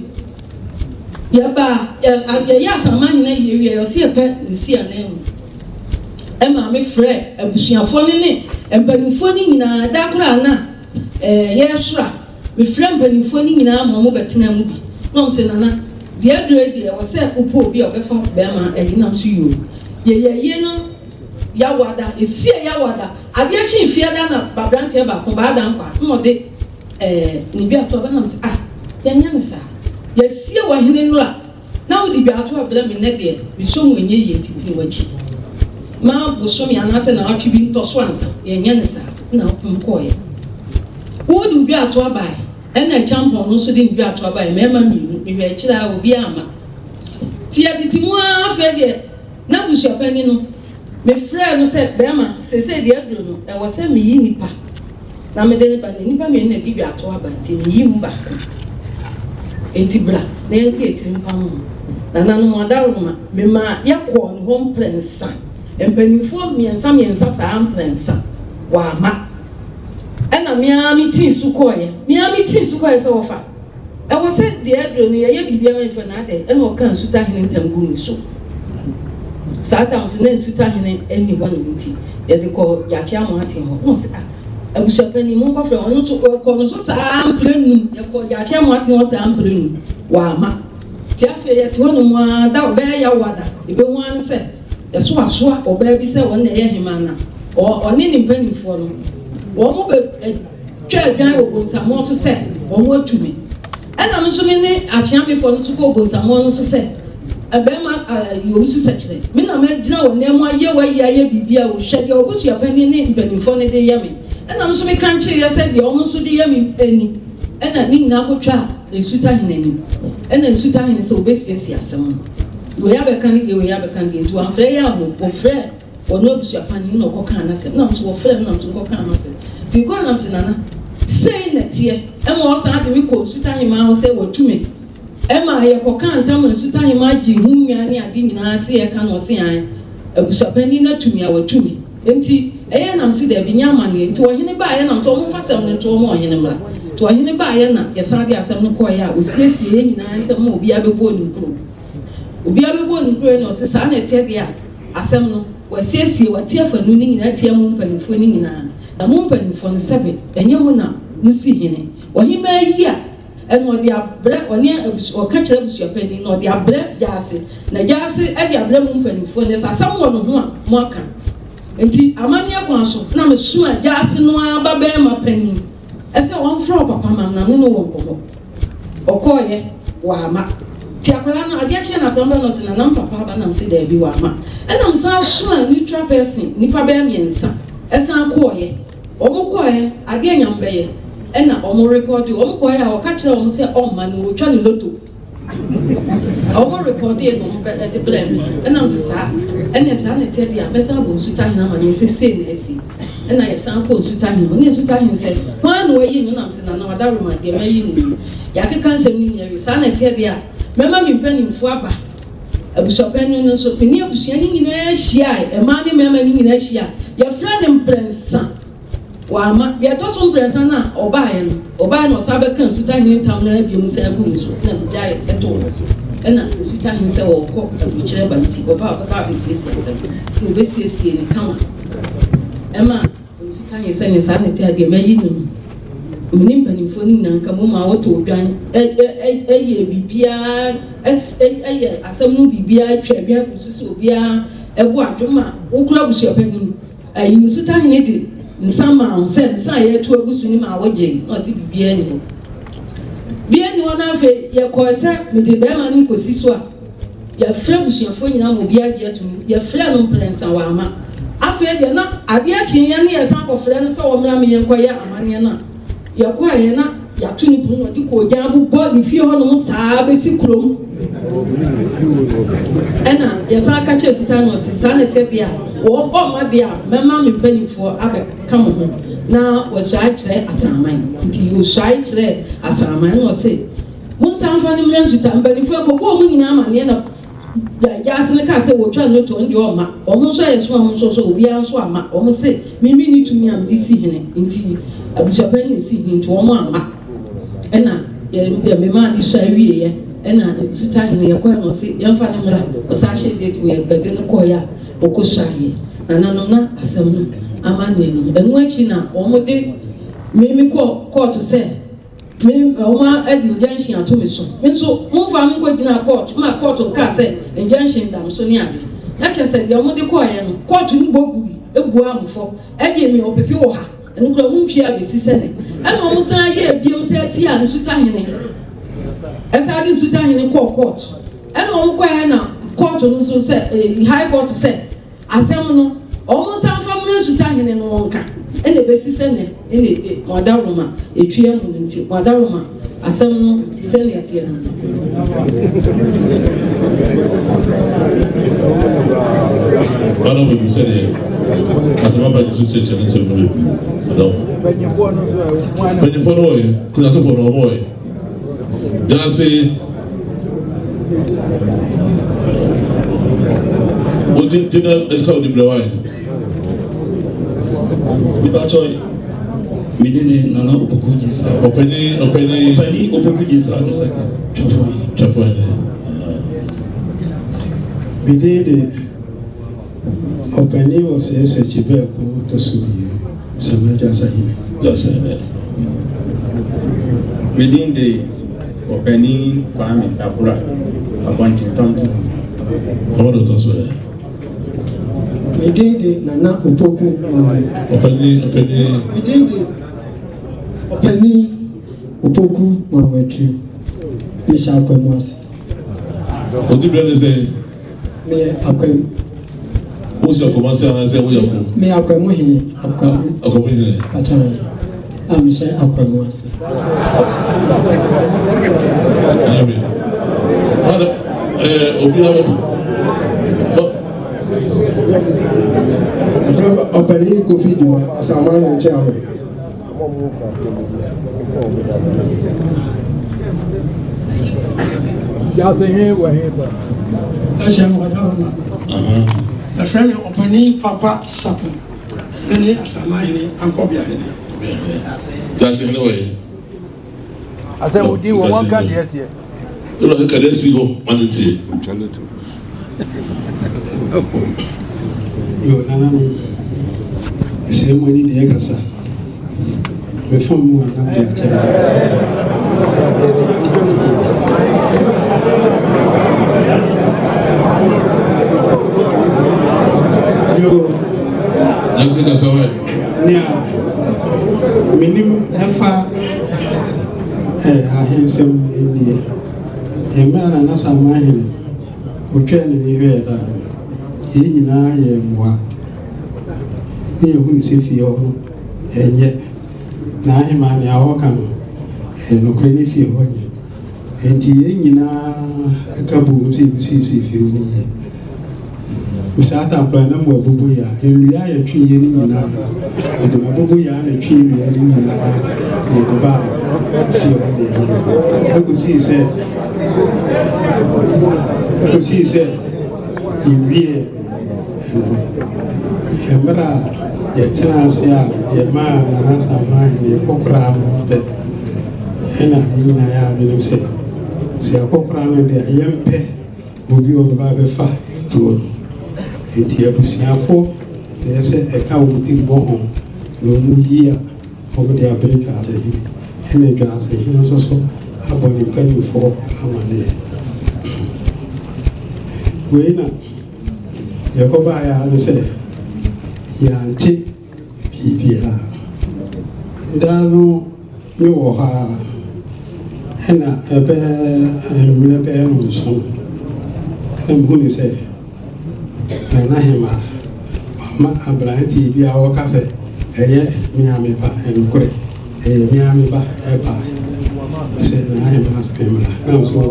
yɛbaa, yɛyɛ Asaman hene ayie wieɛ, ɔse yɛpɛ ne si ananmu. Ɛmaa me frɛɛ abusuafoɔ no ne mpanimfoɔ no nyinaa, da koro a na ɛɛ yɛresora, mefrɛɛ mpanimfoɔ no nyinaa ma wɔn bɛtenaa mu bi. Na wɔn se, Nana, deɛ aduro yi deɛ, ɛwɔ sɛ wopɛ obi a ɔbɛfa bɛrima ayi nam so yio. Yɛyɛ ayie no Yawada, yɛsiee Yawada, adeɛ kyee Fiada na aberanteɛ baako, Baa Dankwa, na ɔde Ɛɛ, ne dwaato aba nam sɛ, Ah, yɛnyɛ no saa. Yɛasie w'ahene nnora, na wode dwaato abrɛ me nnɛ deɛ, mesɔ mu ɛnyɛ yie nti pini w'akyi. Ma bosome anaasɛ naawɔtwe bi ntɔ so ansa, yɛnyɛ no saa. Ɛna wopem kɔeɛ. Wode wo dwaato abaeɛ, ɛna akyampɔn no nso de ne dwaato abaeɛ, mmarima mmienu, mehwɛ akyire ara obiara amma. Nti yɛtete mu ara, afei deɛ, n'abusuapanin no, mefrɛɛ no sɛ, Barima, seesei deɛ aduru no, ɛwɔ sɛ meyi nnipa. Na mede no ba no, nnipa mmienu na ɛdi dwaato aba, nti meyi mu baako. Enti bra na yɛnka yɛn tiri mpam ho. Nananom adaworoma, memaa yɛkɔɔ ne hɔ mprɛnsa, mpanimfoɔ mmiɛnsa mmiɛnsa saa mprɛnsa, wamma. Ɛna me ara me tii su kɔeɛ. Me ara me tii su kɔeɛ sɛ wɔfa. Ɛwɔ sɛ deɛ aduro no yɛyɛ biribiara ma nipa na adɛn ɛna ɔkaa Nsutahene ntam guu me so. Saa tam nso na Nsutahene nni hɔ nom nti yɛde kɔɔ Gyakye Amoaten hɔ. Na ɔse ah abusuapanin monkɔfrɛ ɔno nso yɛkɔɔ no so saa mprɛ num yɛkɔɔ Gyakye Amoaten hɔ saa mprɛ num wamma. Nti afei yɛte hɔ nom ara da bɛyɛ Yawoada yɛbɛhu ara ne sɛ Yɛso asoa ɔbaa bi sɛ ɔno na ɛyɛ hemaa na ɔne ne mpanimfoɔ no wɔn bɛ twa adwan wɔ bonsamoɔ so sɛ wɔn atu me. Ɛna me nso me ne akyeamefoɔ no nso kɔɔ bonsamoɔ no so sɛ bɛrima Owusu Sɛkyerɛ me na magyina wɔn nan mu ayɛ wayi ayɛ biribi a hwɛ deɛ ɔbusuapanin ne mpanimfoɔ no de yɛ me. Ɛna me nso me kankyeeɛ sɛ deɛ wɔn nso de yɛ me ni. Ɛna ne nyinaa kɔtwaa Nsutahene anim. Ɛna Nsutahene sɛ ɔbɛsiesie asɛm no. Wei abɛka ne deɛ, wei abɛka ne deɛ, nti wamfrɛ yɛn ammom. Wɔfrɛɛ ɔno abusua panin na ɔkɔkaa n'asɛm, na nso wɔfrɛɛ me na nso mekɔkaa m'asɛm. Nti mekɔɔ na mese, Nana, sei na ɛteɛ. Ɛma ɔsan de me kɔɔ Nsutahemaa hɔ sɛ watu me. Ɛma yɛkɔkaa ntam ma Nsutahemaa gyee ho nnwan ne ade nyinaa se yɛka no, ɔse aane, abusua panin no atu me a, watu me. Enti ɛyɛɛ na mese daabi, nyɛ amanneɛ. Nti ɔhene baeɛ na mese wɔmfa asɛm no nto hɔ ma ɔhene mmra. Nti ɔhene baeɛ na yɛsan de asɛm no kɔeɛ a ɔsiesiee yɛn nyinaa ntam ma obiara bɛbɔɔ ne nkuro. Obiara bɛbɔɔ ne nkuro na ɔse saa na ɛteɛ deɛ a, asɛm no, wasiesie, wate afanu no nyinaa atia mo mpanimfoɔ no nyinaa. Na mo mpanimfoɔ no, sɛbe, ɛnyɛ mo na mosi hene. Ɔhemmaa yi a, Ɛna ɔde abrɛ ɔne abusua, ɔka kyerɛ abusuapanin na ɔde abrɛ gyaase, na gyaase de abrɛ mo mpanimfoɔ, na sɛ asɛm wɔ ne ho a, moaka. Enti amanneɛ kwan so na mesoma gyaase no ara babarima panin sɛ ɔmfrɛ wo papa ma me na me ne no wɔ nkɔmmɔ. Ɔkɔeɛ, wamma. Nti akwadaa no, adeɛ kyeeɛ na akwadaa no baeɛ na ɔse, Nana me papa aba? Na mese, Daabi, wamma. Ɛna mesan somaa neutral person, nnipa bɛyɛ mmiɛnsa san kɔeɛ. Wɔn kɔɛ, adeɛ nyame bɛyɛ ɛna wɔn rekɔde, wɔn kɔɛ a ɔka kyerɛ wɔn sɛ ɔmma no ɔtwa ne loto. Wɔn rekɔde na wɔn bɛ ɛde brɛ me, ɛna mese saa, ɛneɛ saa na ɛteɛ deɛ a mɛsan abɔ Nsutahene amaneɛ sɛ sei na asi. Ɛna yɛsan kɔɔ Nsutahene hɔ, ne Nsutahene sɛ hwan na wayi no, ɛna mese Nana Ɔdawuruma deɛ mayi no nie. Yɛakeka nsɛm no nyinaa awie, saa na ɛteɛ deɛ a mɛma me mpanimfoɔ aba. Abusuapanyin no nso, me ne abusua no nyinaa hyiae, mmaa ne mmarima no nyinaa hyiae. Yɛfrɛɛ no mprɛnsa, wamma. Deɛ ɛtɔ so mprɛnsa no a ɔbaeɛ no, ɔbaeɛ na ɔsan bɛkaa Nsutahene ntam no ara bio san guu me so, na megyaee too hɔ. Ɛnna Nsutahene sɛ ɔrekɔ aburokyire aba nti, ɔba a ɔbɛba abɛsiesie asɛm no. Na ɔbɛsiesiee no kama. Ɛma. Nsu ka yɛn sɛ nea saa na ɛte a, deɛ mayi no no, me ne mpanimfoɔ no nyinaa nka mmom a wɔtɔ odwan, yɛ biribiara, yɛ asɛm no biribiara, twa adwan gu so sɛ obiara ɛbɔ adwom ma wokura abusuapanin. Ayi Nsutahene de nsa maa wo sɛ nsa a yɛatu agu so no maa wogyee na ɔse biribiara nni hɔ. Biribiara nni hɔ na afei yɛkɔɔ sɛ mede bɛrima no rekɔsi so a, Yɛfrɛ abusuafoɔ nyinaa ma obiara gye atom. Yɛfrɛɛ no mprɛnsa, wamma. Afei deɛ na adeɛ kyeeɛ ne yɛsan kɔfrɛ no sɛ ɔmmra me yɛnkɔyɛ amanneɛ no a, yɛkɔeɛ na yɛato ne pono na ɔde koogyan abobɔ ne fie hɔnom saa bɛsi kurom. Ɛna yɛsan ka kyerɛɛ sista no ɔse saa na ɛteɛ deɛ a, ɔmma deɛ a mɛma me mpanimfoɔ abɛka mo ho na wɔasuae kyerɛ Asaman. Nti wɔsuae kyerɛɛ Asaman na ɔse Monsan mfa no mmra nsuta. Mpanimfoɔ yi kɔbɔɔ wɔn nyinaa amanneɛ na gyaase no kaa sɛ wɔtwa no to, ɔno deɛ ɔmma. Wɔn nso ayɛ soma wɔn nso so, obiara nso amma. Wɔn se, me menni tumi a mede si hene, nti abusuapanin na ɛsi hene, nti wɔn amma. Ɛna yɛ deɛ memaa ne sua wieeɛ, ɛna nsuta hene yɛkɔɛ na ɔse yɛmfa no mmra. Ɔsan hyɛɛ date na yɛde no kɔeɛ a ɔkɔsuaeɛ. Nananom na asɛm no amanneɛ no. Ɛno akyi na wɔde me mekɔɔ kɔɔto sɛ Me wɔn de injunction ato me so. Me nso momfaa me nkɔgyinaa kɔɔto ma kɔɔto nkaa sɛ injunction da me so ne ade. Na kyerɛ sɛ deɛ wɔde kɔeɛ no, kɔɔto no bɔ gui, buaa mo fɔ, gyee me ɔpepe wɔ ha. Ɛno koraa montua bɛsi sɛ nnɛ. Ɛna wɔsan yɛɛ biom sɛ tiaa Nsutahene. Ɛsan de Nsutahene kɔɔ kɔɔto. Ɛna wɔkɔeɛ na kɔɔto no nso sɛ, High Court sɛ, Asɛm no, wɔn nsa mfa mmrɛ Nsutahene no wɔnka, ɛna ɛbɛsi sɛ nnɛ ɛna e, mo adaworoma ɛtwea mu no nti, mo adaworoma asɛm no sɛnea ɛteɛ no. Bana bɛbu sɛdeɛ asɛm aba nyi so kyerɛkyerɛ ne nsɛm no bɛbu ɔdɔ. Mpanyinfoɔ no wɔyɛ, kunyasofoɔ no wɔn wɔyɛ. Gyasi wogye gyina ɛka odi brɛ wae. Nipa kyɛw. Me din de Nana Opoku Gyesah. Ɔpanin, ɔpanin. Ɔpanin Opoku Gyesah the second. Twafo hene. Twafo hene. Me din de Ɔpanin Osei Sekyi Berko ɔtɔ so mmienu, Samah Gyasa hene. Gyasa hene. Me din de Ɔpanin Kwame Abura, Abɔntentonto. Ɔwɔ de ɔtɔ so ɛ. Me din de Nana Opoku Manuel. Ɔpanin, ɔpanin. Me din de Ɔpanin Opoku Manuel Tu. Mehyɛ Akwamu ase. Odi bere ne sɛ. Meyɛ Akwamu. Wosi Akwamu ase anaasɛ woyɛ Akwamu? Meyɛ Akwamu hene. Akwamu. Akwamu hene. Pakyan a mehyɛ Akwamu ase. Anyway, wada ɛɛ obi abɛ. Ɔpanin Kofi Dwuma, Asamoah Hene Kyeame. Yase he wɔ he fa? Ɛhyɛ no ɔdaroma. Yɛfrɛ me Ɔpanin Kwakwa Sapon. Me ne Asamahene Ankɔbea Hene. Yase hene wɔ he? Asɛ wo din wɔ wɔn ka deɛ seɛ. Ewura keka deɛ si hɔ ma ne ntie. Yo, nananom, mesrɛ mo ani deɛ kasa. Mefa mu a na mode akyɛ me. Yo. Yase kasa wɛ. Nea menim ɛfa ahensɛm nie. Mmerɛ Nana Samoa Hene ɔtwaa n'ani hwɛɛ daa no, yɛn nyinaa yɛɛ mmoa. Ne yɛhunu sɛ fie hɔ no ɛnyɛ. Na ahemaa nea ɔreka no ɛyɛ nokorɛ ne fie hɔ nyɛ. Enti yɛn nyinaa ka boom sɛ yɛbɛsiesie fie hɔ no yie. Saa tam koraa na mo aboboyaa, nnua a yɛtweeɛ no nyinaa, mede m'aboboyaa na ɛtwee nnua no nyinaa na yɛde baa efie hɔ na yɛyɛeɛ. Ɛkɔsii sɛ, ɛkɔsii sɛ yɛwiee ɛno. Mmerɛ a yɛtenaa ase a yɛmaa Nana Asamoah Ahene yɛkɔkoraa no pɛ, ɛna yɛn nyinaa yɛɛ adwenem sɛ, sɛ yɛakɔkora no deɛ a, yɛmpɛ obi a ɔbɛba abɛfa aduro no. Enti abusuafo na ɛsɛ sɛ ɛka wɔn tiri bɔ ho na wɔyi a wɔde abrɛ Dwaasehene, ɛna Dwaasehene nso so abɔ ne mpanimfoɔ amaneɛ. Wei na yɛkɔbaeɛ ara ne sɛ yɛante biribiara. Da no me wɔ hɔ ara ɛna ɛbɛyɛ anwummerɛ bɛyɛ nnɔnson na mehunu sɛ Nana Hemaa wama aberanteɛ bi a ɔka sɛ ɛyɛ me ara me ba, ɛnokorɛ ɛyɛ me ara me ba ɛbaeɛ sɛ Nana Hemaa sɛ memmra na nso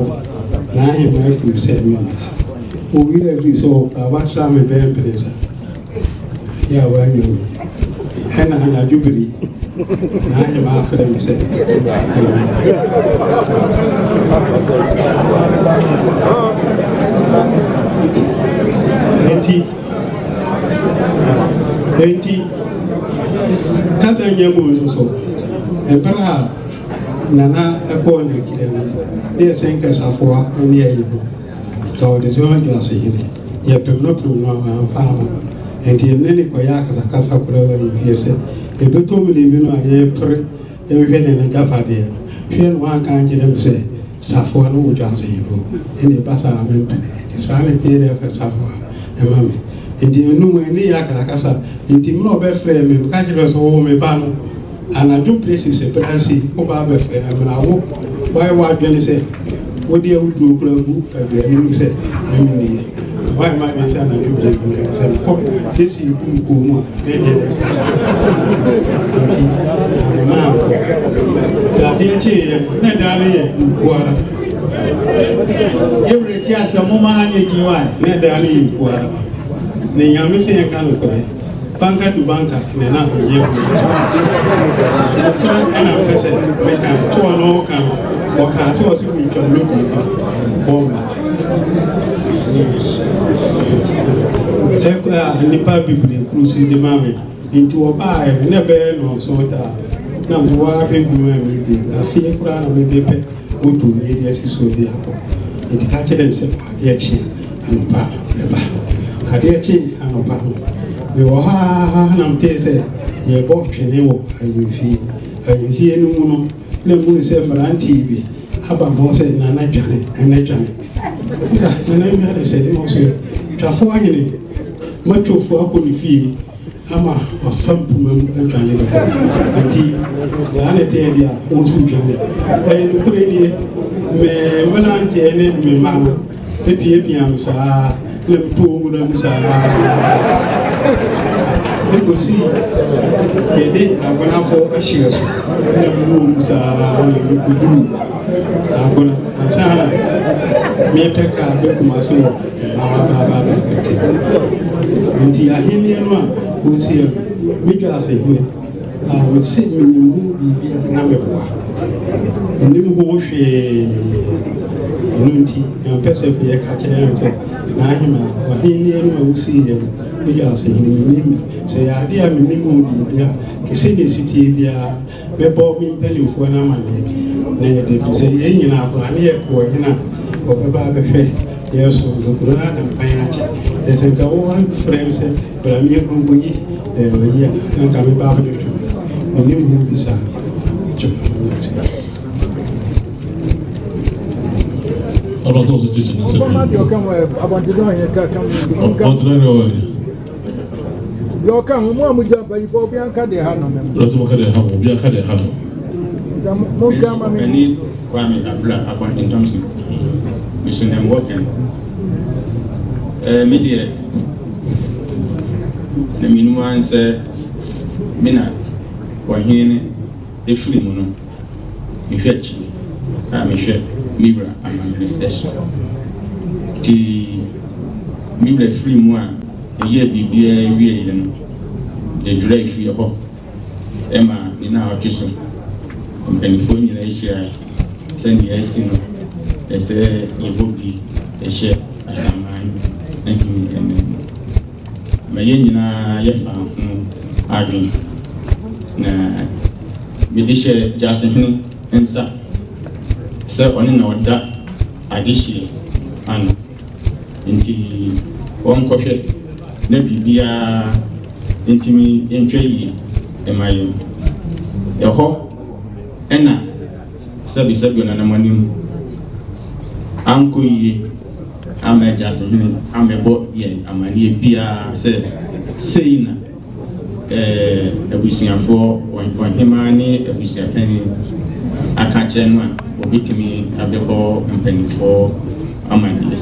Nana Hemaa duru sɛ memmra. Owira duru sɛ ɔkora watra me bɛyɛ mprɛnsa. Yɛ a woanya me. Ɛna anadwo bere na ahema afrɛ me sɛ memmra. Enti, enti, kasa nyɛ mu nso so, ɛberɛ a Nana ɛkɔɔ n'akyirɛ no, ne ɛsɛn kasafoa ne ayi no, Ka ɔde sɛ ɔdwo ase hene. Yɛpem no pem no a wamfa amma. Enti yɛne no kɔyɛɛ akasakasa koraa wɔ ahemfie sɛ yɛbɛtɔ mene bi no a yɛrepere rehwehwɛ ne n'agyapadeɛ no. Hwɛ na wanka ankyerɛ me sɛ safoa no wɔ dwo ase hene hɔ. Ɛnna ɛba saa a mempene. Enti saa na ɛteɛ deɛ fa safoa no ma me. Enti ɛno mu ɛne yɛn akasakasa. Enti mmerɛ a ɔbɛfrɛɛ me, meka kyerɛɛ no sɛ, Oo me ba no, Anadwo bere sese bere ase wo ba abɛfrɛ amena wo wayɛ w'adwene sɛ wode awuduro kura gu aduane mu sɛ memenie na wayɛ m'adwene sɛ anadwo bere bi mene sɛ mekɔ ne sɛ yɛbu me kɔn mu a na ɛdeɛ na ɛsɛ nti amena ankɔ na adeɛ kyeeɛ na ɛdaa no yɛ nkuara Yɛwerɛ ti asɛm moma ha nyɛ din wae na ɛdaa no yɛ nkuara na nyame sɛ yɛnka nokorɛ Banka to banka na na meyɛ ho nokorɛ ɛna mpɛ sɛ meka no to ɔno ɔka no ɔkaa sɛ ɔsɛ metwam loto bi ɔmma ɛkɔ a nnipa bebree kuru so de ma me nti ɔbaa no na ɛbɛyɛ nɔnso daa. Na mede wo ara hwɛ dwuma a meredi no, na afei koraa na mebɛpɛ moto na yɛde asi so de akɔ. Enti ka kyerɛ no sɛ adeɛ kye a, anɔpa a mɛba. Adeɛ kyee anɔpa no, mewɔ hɔ ara na metee sɛ yɛrebɔ twene wɔ ahemfie. Ahemfie no mu no, na mehunu sɛ mmeranteɛ bi aba hɔ sɛ, Nana dwane, Nana dwane. Da, Nana dwane sɛ, na ɔsɛ Twafoɔ ahene, matwofoɔ akɔ ne fie. Ama wafa mpoma mu adwane no hɔ. Enti saa na ɛteɛ deɛ a, wo nso dwane. Ɛyɛ nokorɛ nie, me mmeranteɛ ne me mma no piapia me saa na metɔɔ nwura mu saa ɛkɔsii yɛde agonafoɔ ahyeɛ so na mewɔ mu saa na mekɔduru agona ansa na mepɛ kaa bɛ Kumasi wɔ Baabaabaabaabɛte. Nti ahennie no a wɔsiiɛ no, me Dwaase hene, a mese menim ho biribi a na meboa. Mennim ho hwee. Ɛno nti, nea mpɛ sɛ meyɛ ka kyerɛ no sɛ, n'ahemaa, w'ahennie no a wosiiɛ no, me Dwaase hene, mennim bi. Sɛ ɛyɛ adeɛ a mennim ho biribi a, ke sɛdeɛ ɛsi teɛ biara, Mɛbɔ me mpanimfoɔ no amanneɛ, na yɛde bi sɛ yɛn nyinaa koraa ne yɛkɔ ɔhene a ɔbɛba abɛhwɛ yɛn so nka kuro no ada mpan akyɛ. Na sɛ nka wo frɛ me sɛ bra me yɛnkɔ nkɔyi ɔyi a, na nka meba abɛtwetwe me. Menim ho bi saa. Ọba sọ ọsọ kyekye ne nsɛm. Ɔtena ne ɔwɔ yɛ. Deɛ ɔka ho, mo a mogya mpanyinfoɔ, obiara nka deɛ ha no mɛma. Wura sɛ moka deɛ ha mo, obiara ka deɛ ha no. Nka monka ama me. Ɔpanin Kwame Abla Abɔnten Thompson, meso na mewɔ kɛn. Ɛɛ me deɛ, na menim ara sɛ me na ɔhene no efiri mu no, mehwɛ akyi a mehwɛ me wura amammerɛ so. Nti me wura firi mu a yɛyɛɛ biribiara wieeɛ no, yɛdwerɛe fie hɔ ma ne naawɔtwe so mpanimfoɔ nyinaa hyiae sɛ nea asi no, ɛsɛ yɛbɔ bi hyɛ Asaman ahene anim. Ma yɛn nyinaa yɛfaa ho adwene, na mede hyɛɛ Gyasehene nsa sɛ ɔno na ɔda adehyeɛ ano. Nti wɔnkɔhwɛ na biribiara ntumi ntwa yie mma yɛn. Ɛhɔ na sɛbesɛbe ɔnanam anim ankɔ yie amma Gyasehene ammɛbɔ yɛn amanneɛ biara sɛ sei na abusuafoɔ, ɔhemaa ne abusuapanin aka akyerɛ no a, wɔbɛtumi abɛbɔ mpanimfoɔ amanneɛ.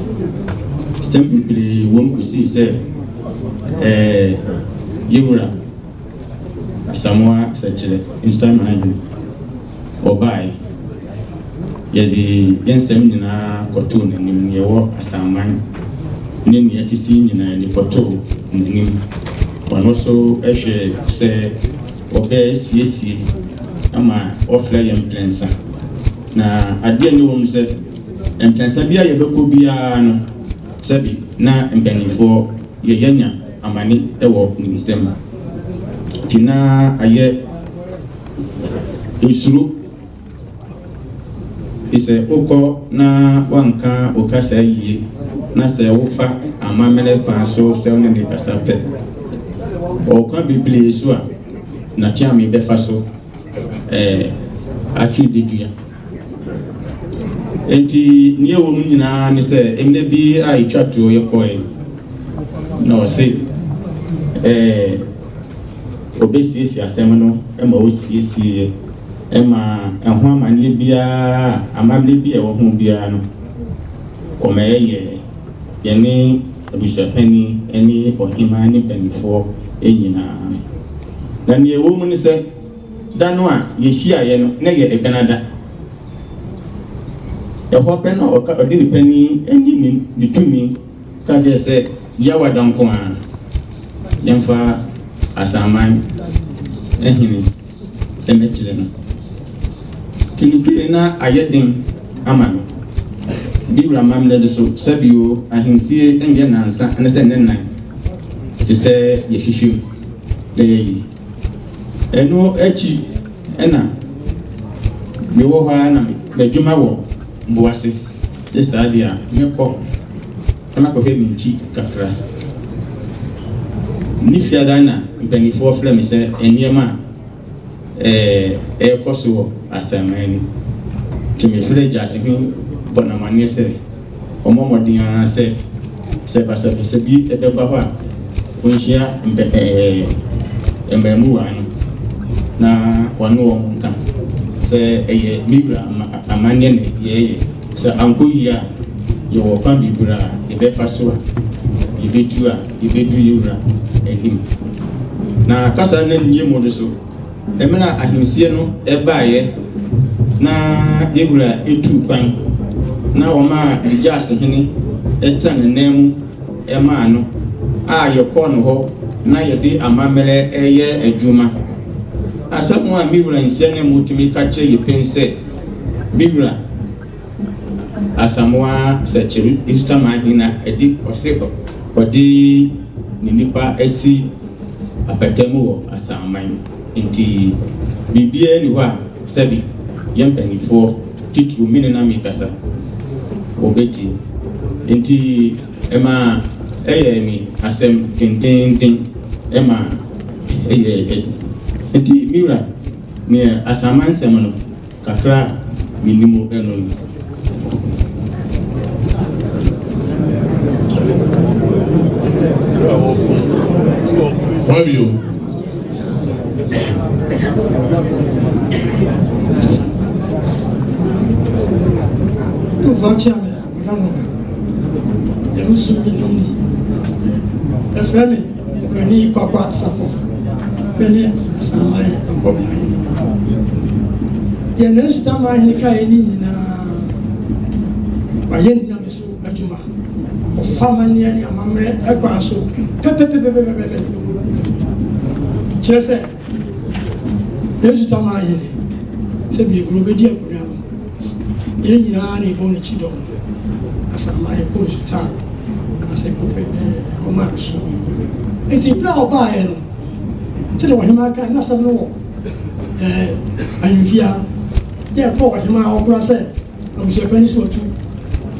Nsɛm bebree wom kɔsii sɛ yɛwura Asamoah Sɛkyerɛ Nsuaman Ɔbae. Yɛde yɛn nsɛm nyinaa kɔtoo n'anim, nea ɛwɔ Asaman ne nea asisi nyinaa yɛde kɔtoo n'anim. Ɔno nso hwɛɛ sɛ ɔbɛsiesie ama ɔfrɛ yɛn mprɛnsa. Na adeɛ a ɛwɔ mu sɛ, mprɛnsa biara yɛbɛkɔ biara no, sɛbi na mpanimfoɔ yɛanya amane wɔ ne nsam. Nti na ayɛ Nsuro, efisɛ wokɔ na woanka wo kasa yie, na sɛ wofa amammerɛ kwan so sɛ wo ne no rekasa pɛ, ɔkwan bebree so a n'akyeame bɛfa so eh, atwe dedua. Enti nea ɛwɔ mu nyinaa ne sɛ mmerɛ bi a ɛtwa toɔ yɛkɔe na ɔse eh, Obesiesie asɛm no ma osiesieeɛ ma ɛho amanneɛ biara, amammerɛ bi a ɛwɔ ho biara no, ɔma yɛyɛɛ, yɛne abusuapanin ne ɔhemmaa ne mpanimfoɔ nyinaa. Na nea ɛwɔ mu ne sɛ, da no a yɛhyiaeɛ no, na ɛyɛ Ɛbenada. Ɛhɔ pɛ na ɔka, ɔde ne panin ne ne tumi Ka kyerɛ sɛ Yawada nko ara yɛmfa Asaman hene mmɛkyerɛ no. Tinipire na ayɛ den ama no. Bi wura amammerɛ de so sɛbio ahensie nyɛ nnansa ne sɛ ne nnan te sɛ yɛhwehwɛ mu na yɛayi. Ɛno akyi. Ɛna mewɔ hɔ ara na m'adwuma wɔ Mboase, ne saa deɛ a mɛkɔ na makɔhwɛ me nkyi kakra. Ne fiada na mpanimfoɔ frɛ me sɛ nneɛma a ɛrekɔ so wɔ Asanman ni. Nti mefrɛ Gyasehene bɔ no amanneɛ sɛ ɔmmɔ mmɔden ara sɛ sɛ basabasa bi bɛba hɔ a, ɔnhyia mpɛ ɛɛ mmaamuwaa no na ɔne wɔn nka sɛ ɛyɛ me wura ama amanneɛ na yɛyɛ. Sɛ ankɔ yie a, yɛwɔ kwan bebree a yɛbɛfa so a yɛbɛtu a yɛbɛdu yɛn wura anim. Na kasa no nnie mu no so, Mmerɛ a ahensie no baeɛ na yɛn wura tuu kwan na wɔmaa ne gyaasehene tena n'anan mu maa no a yɛkɔɔ no hɔ na yɛde amammerɛ reyɛ adwuma. Asɛm a me wura nsia no mu tumi ka kyerɛ yɛ pen sɛ, Me wura Asamoah Sekyere Nsuta-Manhene na ɛde ɔse ɔde ne nipa asi apata mu wɔ Asanman nti biribiara nni hɔ a sɛbi yɛn mpaninfoɔ titiriw me ne na mekasa wɔbɛtie nti ɛma ɛyɛɛ me asɛm dendeenden ɛma ɛyɛɛ nti me wura neɛ Asanman nsɛm no Kakra a menim wo no no. Fabio. Tumfoɔ akyea me ɔda no ha. Ɛno so menim ni. Ɛfrɛ me Ɔpanin Kwakwa Sapɔ. Me ne Asaman Ankɔbeahene. Deɛ Nansu Tamanhene kaeɛ no nyinaa, wayɛ ne Nyame so adwuma. Ɔfa amanneɛ ne amammerɛ kwan so pɛpɛpɛpɛpɛpɛ. Kyerɛ sɛ, Nansu Tamanhene, sɛ Bieburo bɛdi akonnwa no, yɛn nyinaa na yɛbɔ no kyidɔm. Asaman kɔ nsutaa ase kɔpɛ ɛkɔm a so. Enti bere a ɔbaeɛ no, sɛdeɛ ɔhemaa kae, na asɛm no wɔ ɛɛ ahemfie ha. Na ɛkɔɔ ɔhemaa hɔ koraa sɛ abusuapanin sɛ ɔtu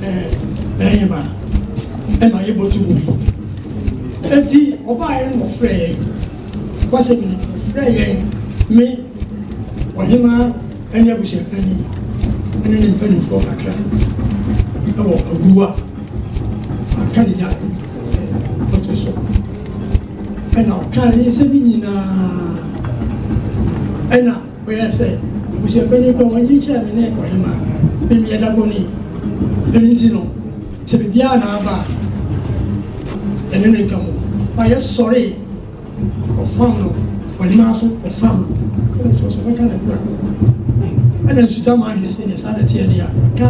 ɛɛ n'ahemaa ɛma yɛbɔ tu gu bi. Enti ɔbaeɛ no ɔfrɛɛ yɛn. Nokwasɛm ni, ɔfrɛɛ yɛn, me, ɔhemaa ne abusuapanin ne ne mpanimfoɔ kakra wɔ Awuwa anka ne gya ɔto so. Ɛna ɔkaa ne nsɛm nyinaa. Ɛna ɔyɛɛ sɛ abusuapanin kɔ wɔnyi kyerɛ me ne ɔhemaa, me meyɛ dakoni. Ɛno nti no, sɛ biribiara na aba a, ɛne ne nka mu. Ma yɛsɔree Kɔfam no, ɔhemaa nso kɔfam no, ɛna kyerɛ sɛ ɔbɛka ne kora. Ɛna Nsutama hene sɛ deɛ saa na ɛteɛ deɛ a, ɔka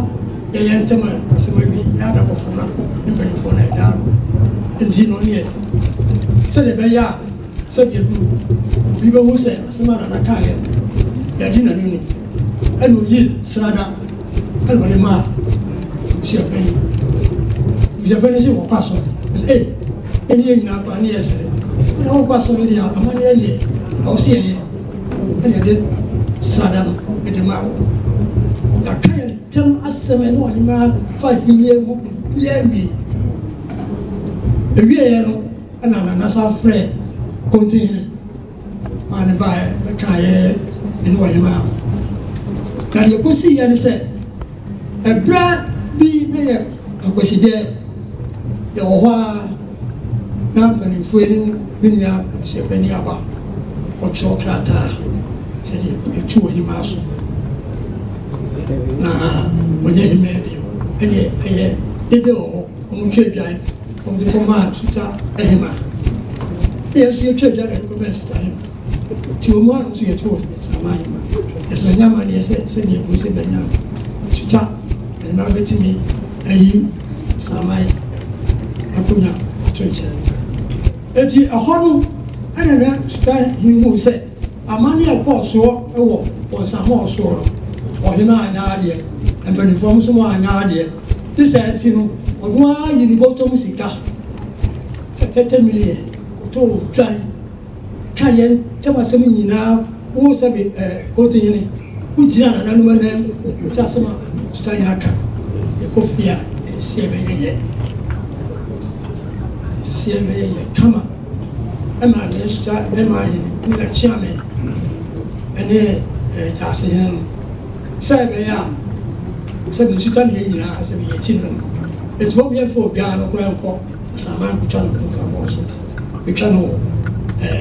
yɛyɛ ntɛm a asɛm awie, yɛ adakɔfo no a mpanimfoɔ no a ɛda ano. Nti no neɛ, sɛdeɛ ɛbɛyɛ a sɛdeɛ duru obi bɛhu sɛ asɛm a Nana kaeɛ no, yɛadi n'ano ni. Ɛna ɔyii srada ɛna ɔde maa abusuapanin. Abusuapanin sɛ wɔkɔ asɔre. Ɔsɛ ei, ɛne yɛn nyinaa kɔ a ne yɛsere. Ɛna wɔkɔ asɔre deɛ amanneɛ deɛ ɛwɔ sɛ yɛyɛ. Ɛna yɛde srada no ɛde maa wɔn. Yɛaka yɛn ntam asɛm ɛne ɔhemaa fa ahennie ho biribiara wie. Ɛwieɛ no ɛna Nana san frɛɛ Kontihene. maa no baeɛ bɛkaa yɛ ne ɔhemaa ho. Na deɛ ɛkɔsiiɛ ne sɛ, ɛberɛ bi na yɛ Akwasidɛ, yɛwɔ hɔ ara na mpanimfoɔ yi ne me nua abusuapanin aba kɔtwerɛ krataa sɛdeɛ yɛtu ɔhemaa so na ɔnyɛ hemaa bio. Ɛneɛ ɛyɛ dede wɔ hɔ, wɔtwa dwan. Wɔde kɔmaa Nsuta hemaa. Na yɛn nso yɛtwa dwa na yɛde kɔmaa Nsuta hemaa. Nti wɔn mu ano nso yɛtoo Nsaman hemaa. Yɛsɛ ɔnyɛ amanneɛ sɛ sɛdeɛ ɛbu sɛ bɛnya Nsuta hemaa bɛtumi ayi Nsaman akonnwa ato nkyɛn. Enti ɛhɔ no ɛna na Nsuta hene hu sɛ amanneɛ a ɛkɔɔ soɔ wɔ wɔn nsamɔɔ soɔ no, ɔhemaa anyɛ adeɛ, mpanimfoɔ nso anyɛ adeɛ. Ne saa nti no, ɔno ara yii ne bɔtɔ mu sika 30 million kɔtɔɔ odwan ka yɛn ntam asɛm nyinaa. Wo sɛbe ɛɛ Kotihene, wogyina nananom anan mu sɛ asɛm a Sultan aka no, yɛkɔ fie a, yɛde seɛ bɛyɛ yɛ. Yɛde seɛ bɛyɛ yɛ kama. Ɛma ne Sultan bɛma hene ne n'akyeame ne ɛɛ Gyaasehene no sɛ ɛbɛyɛ a sɛbe Sultan yɛn nyinaa sɛbe yɛti no no. Enti wɔn yɛmfa odwan no koraa nkɔ Asaman nkotwa no nkramoɔ so nti, betwa no wɔ ɛɛ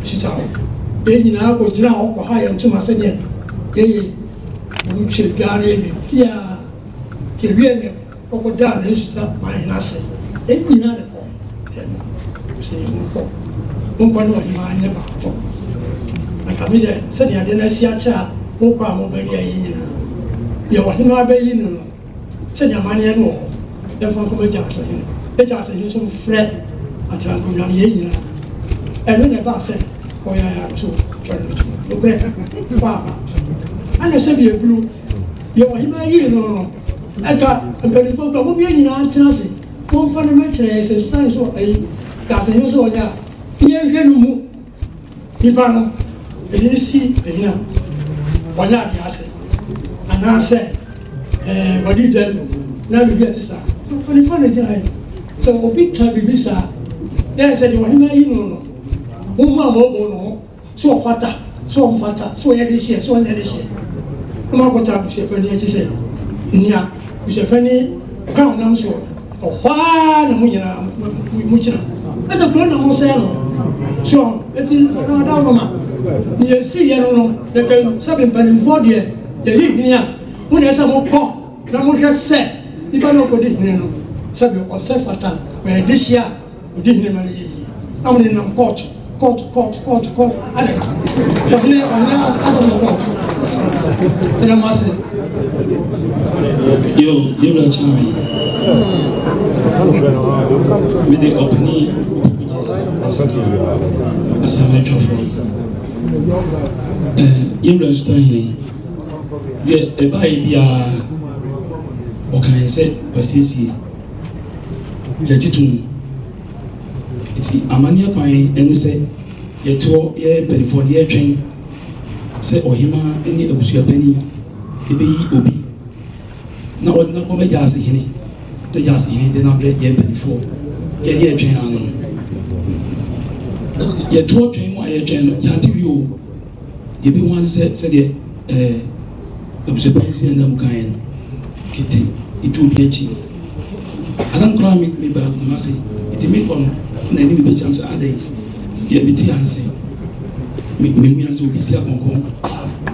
asutwa hɔ. Yɛn nyinaa kɔgyina hɔ kɔha yɛn ntoma sɛdeɛ yɛyɛ yi. Wɔn twa dwa no yɛ biribiara. Nti ɛwiee no wɔkɔdaa n'asutwa man hene ase. Yɛn nyinaa na ɛkɔɔe. Ɛno sɛdeɛ monkɔ. Monkɔ ne ɔhemaa nyɛ baako. Na ka me deɛ sɛdeɛ adeɛ no asi akyɛ a mokɔ a moba ni ayi nyinaa no, deɛ ɔhemaa bɛyi no no, Sɛdeɛ amanneɛ no wɔ hɔ, yɛmfa nkɔma Gyaasehene, na Gyaasehene nso mfrɛ atenankonnwa no, yɛn nyinaa. Ɛno na ɛbaa sɛ kɔyɛɛ a so twɛre no to no. Nokorɛ, kɔ aba. Ɛna sɛdeɛ ɛduru deɛ ɔhemaa yii no no, ɛnka mpanimfoɔ kura mo bia nyinaa ntena ase, momfa no mɛkyerɛ yɛn sɛ Susan so ayi Gyaasehene so ɔnyɛ a, yɛnhwɛ no mu. Nipa no, yɛde no si anyina, ɔnyɛ adeɛ ase, anaasɛ ɛɛ wɔde dɛm na biribi a ɛte saa. Mpanimfoɔ na gyina yɛ. Sɛ obi ka biribi saa, na yɛ sɛ deɛ ɔhema yi no no, mo mu a mo no ho, sɛ ɔfata, sɛ ɔmfata, sɛ ɔyɛ de hyeɛ, sɛ ɔnyɛ de hyeɛ. Na mo akɔta abusuapanin akyi sɛ, nea abusuapanin kwan ɔnam soɔ no, Ɛhɔ ara na mo nyinaa mogyina. Ɛsɛ kuro na mosɛe no. So ɔho, eti ɔno ada no ma. Nea esiiɛ no no, yɛka sɛbe mpanimfoɔ deɛ yɛyi hene a, mo na ɛsɛ mokɔ na mohwɛ sɛ nipa no ɔkɔdi hene no, sɛbe ɔsɛ fata, ɔyɛ dehyeɛ a ɔdi hene ma no yɛ yie. Na mo nenam kɔɔto. Court, court, court, court. Adɛ. Ɔhene, ɔhene asɛm na court. Ɛna mo ase. Yo, yɛwura kyerɛ me. Mede ɔpani Opoku Gyesi asɛm asɛm atwafoɔ. Yɛwura Nsutahene, deɛ ɛbaeɛ biara ɔkae sɛ wasiesie yɛgye to mu. Enti amanneɛ kwan ne sɛ yɛtoɔ yɛn mpanimfoɔ no yɛretwɛn sɛ ɔhemaa ne abusuapanin bɛyi obi na ɔde no akɔma Gyaasehene na Gyaasehene de no abrɛ yɛn mpanimfoɔ. Yɛn deɛ yɛtwɛn ano no. Yɛtoɔ twɛn mu a yɛtwɛn no yɛante wie o. Deɛ ɛbɛhu ara ne sɛ sɛdeɛ ɛɛ abusuapanyin si anam kaeɛ no, kete etu obi akyi. Adan koraa me me ba Kumasi, nti mekɔ no na anim bɛkyia me sɛ adɛn deɛ mete ha ne sɛ me mehu ya sɛ obi si apɔnkɔ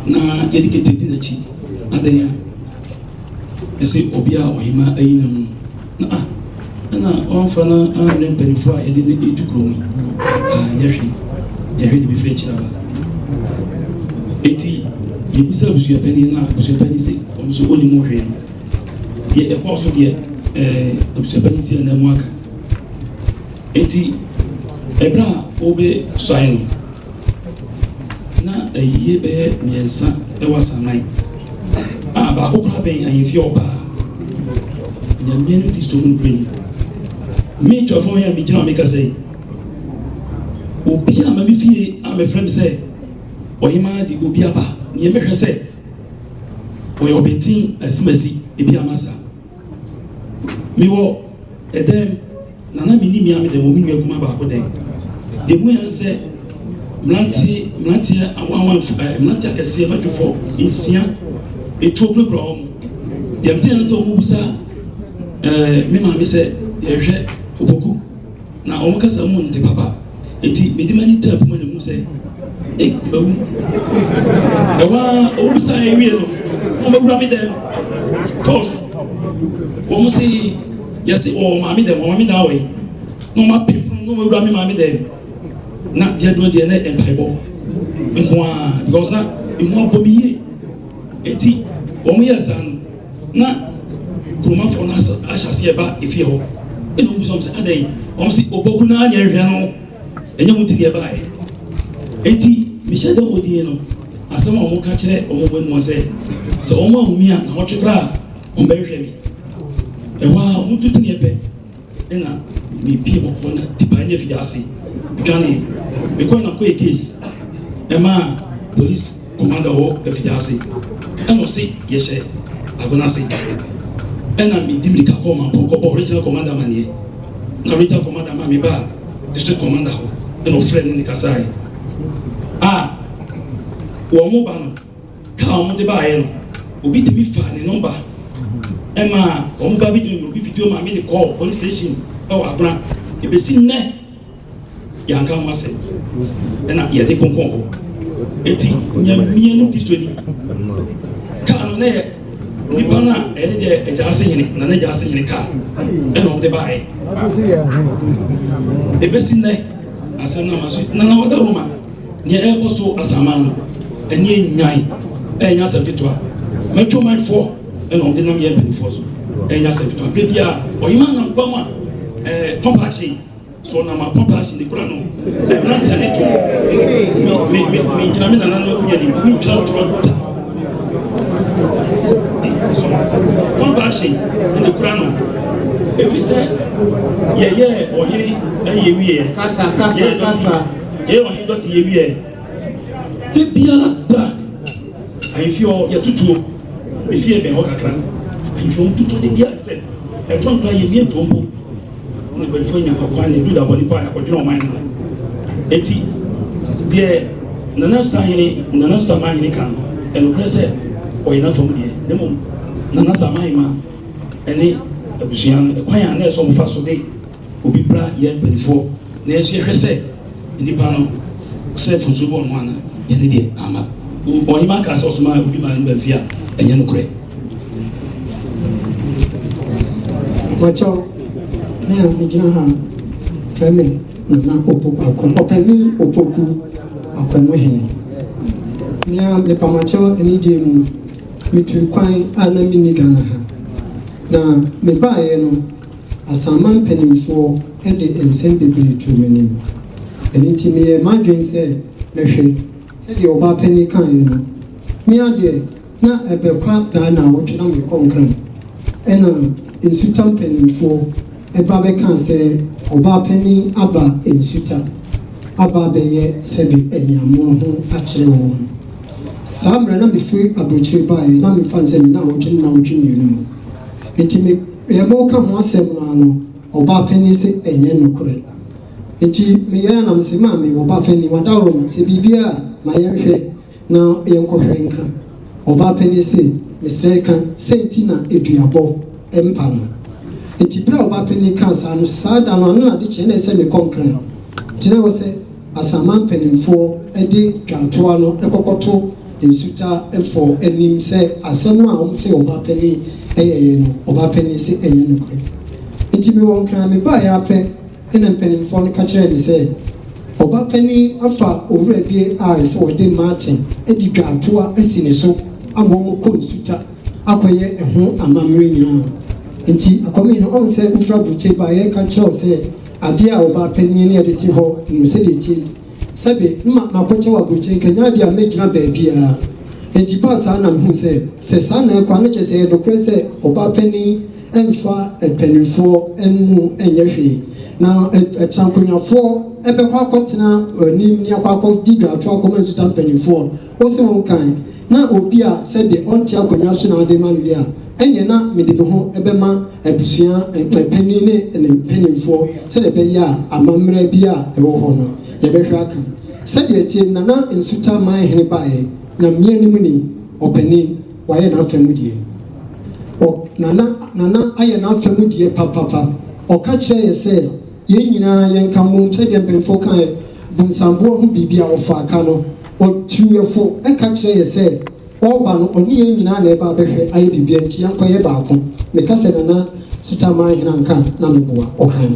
na yɛde kete di n'akyi adɛn a ɛsɛ obi a ɔhema ayi ne ho Na ah, ɛna wɔamfa no ammrɛ mpanyimfoɔ a yɛde no retu kurom yi. Ah, ɛnyɛ hwee. Yɛhwɛ de bɛfiri akyiri aba. Enti yɛbisa abusuapanin no a abusuapanin sɛ ɔno nso ɔnnim ho hwee no. Deɛ ɛkɔɔ so deɛ ɛɛ abusuapanin si anan mu aka. Enti ɛberɛ a wɔbɛsuae no, Na ayie bɛyɛ mmiɛnsa wɔ asaman a baako koraa bɛn ahemfie hɔ paa. Nyame ne Kristo mu nokorɛ ni. Me Twafo yi a megyina hɔ mekasa yi, obi a ma me fie a mefrɛ me sɛ ɔhemaa de obi aba, neɛ mɛhwɛ sɛ ɔyɛ ɔbɛnten asimasi ebi ama saa. Mewɔ ɛdɛm na na menni me ara me dɛm wɔ me nua kumaa baako dɛm. Deɛ mu yɛ ne sɛ mmeranteɛ mmeranteɛ awanwanfo ɛɛ mmeranteɛ akɛseɛ matwofoɔ nsia etuo kurakura wɔn. Deɛ mete yɛ ne sɛ wɔbisa ɛɛ me maame sɛ yɛhwɛ opoku. Na wɔn kasa mu nte papa. Enti mede m'ani taa puma na mehu sɛ, eh, mawu. Ɛhɔ ara, wɔn bisa yɛn wie no, wɔn bɛwura me dɛm. Force. Wɔn se, yɛse wɔn maame dɛm, wɔn maame dan wɔ yi. Na wɔn apem pono na wɔn awura me maame dɛm. Na deɛ duro deɛ na mpaebɔ nko ara because na emu abɔ me yie. Enti wɔn yɛɛ saa no, na kuromafoɔ no ahyɛ aseɛ ba efie hɔ. Ɛna wɔn bisa wɔn sɛ adɛn? Wɔn se Opoku naa na ɛhwɛ no, ɛnyɛ mo ti na ɛbaeɛ. Enti mehyɛ da wɔ din no, asɛm a wɔka kyerɛ wɔn wɔ mu sɛ, sɛ wɔn ahu me a, naawɔtwe koraa a, wɔbɛhwehwɛ me. Ɛhɔ ara wɔn tu teneɛ pɛ. Ɛna me pie bɔkɔɔ na tipa nyɛ fie ase dwane mekɔɛ na mekɔyɛ case ɛmaa. Police commander wɔ Afigya-ase ɛna ɔse yɛhyɛ agona ase ɛna medi mirika kɔɔ Mampong kɔbɔɔ regional commander amaneɛ na regional commander maa mebaa district commander hɔ ɛna ɔfrɛ ne ne kasaeɛ a wɔn ba no kaa wɔn de baeɛ no obi tumi faa ne nɔmba ɛma wɔn ba bi de obi video maa me de kɔɔ police station ɛwɔ Agona ebesi nnɛ Yɛanka ho asɛm ɛna yɛde konkɔn hɔ. Eti nyamia no Kristoni kaa no na yɛ nipa no a ɛne deɛ agya ase hene na n'agya ase hene kaa ɛna ɔde baeɛ. Ebesi nnɛ asɛm no ama so na na wɔda Roma nea ɛrekɔ so asaman no ɛni enyan ɛnyɛ asɛm ketewa mɛtwo manfoɔ ɛna ɔde nam yɛ mpanimfoɔ so ɛnyɛ asɛm ketewa bere bi a ɔhema nam kwa mu a ɛɛ pɔmpa akyi So ɔnam apɔtaahye ne kura no mmeranteɛ ne to me me me me gyina me nana no akonya nim me ntwa ntorɔ da so pɔtaahye ne kura no efi sɛ yɛyɛ ɔhene ɛyɛ wieɛ kasa kasa kasa yɛyɛ ɔhene dɔte yɛ wieɛ de biara da ahemfie hɔ yɛtutuo efie bɛn hɔ kakra ahemfie hɔ tutuo de biara sɛ ɛtɔn kora yɛ mie tuo mpo Na mpanyinfoɔ anya ɔkwan ne Juda bɔ nipa a ɔdwene ɔman no ho. Enti deɛ Nana Star hene, Nana Star man hene ka no, ɛnokorɛ sɛ ɔyɛ n'afa mu deɛ, na mmom Nana Saman ɛne abusua no, ɛkwan a na ɛsɛ wɔfa so de obi bra yɛn mpanyinfoɔ na yɛn nso yɛhwɛ sɛ nnipa no sɛ mfomsoɔ bi wɔ wɔn ho anaa, yɛn deɛ amma. Ɔhemaa kaa sɛ ɔsomaa obi maa no baa fie a, ɛnyɛ nokorɛ. Mpakyɛw, me a megyina ha frɛ me Nana Opoku Akwam, Ɔpanin Opoku Akwamuhene. Nea mepamakyɛw anigye mu, metuu kwan a na menni Ghana ha. Na mebaeɛ no, Asaman mpanimfoɔ de nsɛm bebree too m'anim. Ɛno nti meyɛɛ m'adwene sɛ mɛhwɛ sɛdeɛ ɔbaa panin kaeɛ no. Me ara deɛ, Na ɛbɛkɔ adaa naawɔtwe na mekɔ Nkran ɛna Nsuta mpaninfoɔ ba bɛkaa sɛ ɔbaa panin aba Nsuta aba abɛyɛ sɛbe aniamoa ho akyerɛ wɔn. Saa mmerɛ na mefiri abrokyire baeɛ na mefa no sɛ me naawɔtwe ne naawɔtwe mmienu mu. Nti me yɛmɔka ho asɛm no ara no ɔbaa panin se ɛnyɛ nokorɛ. Nti meyɛɛ a na mese maame ɔbaa panin wadaworoma sɛ biribiara a ma yɛnhwɛ Na yɛnkɔhwɛ nka. Ɔbaa panin se, Mesrɛ ka, sɛn nti na aduabɔ mpa no? Enti berɛ a ɔbaa panin kaa saa no, saa da no ano na ade kyeeɛ na ɛsɛ sɛ mekɔ Nkran. Nti na ɛwɔ sɛ Asaman mpanimfoɔ de dwantoa no kɔkɔto Nsutafoɔ anim sɛ asɛm no a wɔse ɔbaa panin yɛeɛ no, ɔbaa panin se ɛnyɛ nokorɛ. Enti mewɔ Nkran, mebaeɛ ara pɛ, Ɛnna mpanimfoɔ no ka kyerɛɛ me sɛ, Ɔba panin afa owura bi a ɛsɛ ɔde Martin di dwaatoa asi ne so ama wɔkɔ nsuta akɔyɛ ɛho amammerɛ nyinaa. Enti Akwamina, ɔhu sɛ wofiri aburokyire ba a, yɛreka kyerɛ wo sɛ adeɛ a ɔbaa panin ne yɛde te hɔ no, sɛdeɛ ɛteɛ ni. Sɛbe, na makɔkyɛ wɔ aburokyire, nka ɛnyɛ adeɛ a mɛgyina baabiara. Enti baa saa na mehuu sɛ, sɛ saa na ɛkɔ a, na kyerɛ sɛ ɛyɛ nokorɛ sɛ ɔbaa panin mfa mpanimfoɔ mmu nyɛ hwee, na atrankonnwafoɔ bɛkɔ akɔtena anim ne akɔ akɔdi dwato akɔma nsuta mpanimfoɔ, wose wo nkan, na obi a sɛdeɛ ɔnte akonnwa so na wode ma no deɛ a, ɛnneɛ na mede me ho bɛma abusua panin ne ne mpanimfoɔ sɛdeɛ ɛbɛyɛ a amammerɛ bi a ɛwɔ hɔ no yɛbɛhwɛ aka. Sɛdeɛ ɛteɛ no, Nana Nsuta man hene baeɛ, Nyame anim ni, ɔpanin, wayɛ n'afa mu deɛ. Ɔ, Nana, Nana ayɛ n'afa mu deɛ papapa. Ɔka kyerɛɛ yɛ sɛ yɛn nyinaa yɛnka mmom sɛdeɛ mpanyinfoɔ kaeɛ, bonsamboɔ ho biribi a ɔfaa ka no. Ɔtuu yɛ fo ka kyerɛɛ yɛ sɛ ɔreba no ɔne yɛn nyinaa na ɛreba abɛhwɛ ayɛ biribiara nti yɛnkɔyɛ baako. Meka sɛ Nana Sutaman hene anka a na meboa. Ɔkae.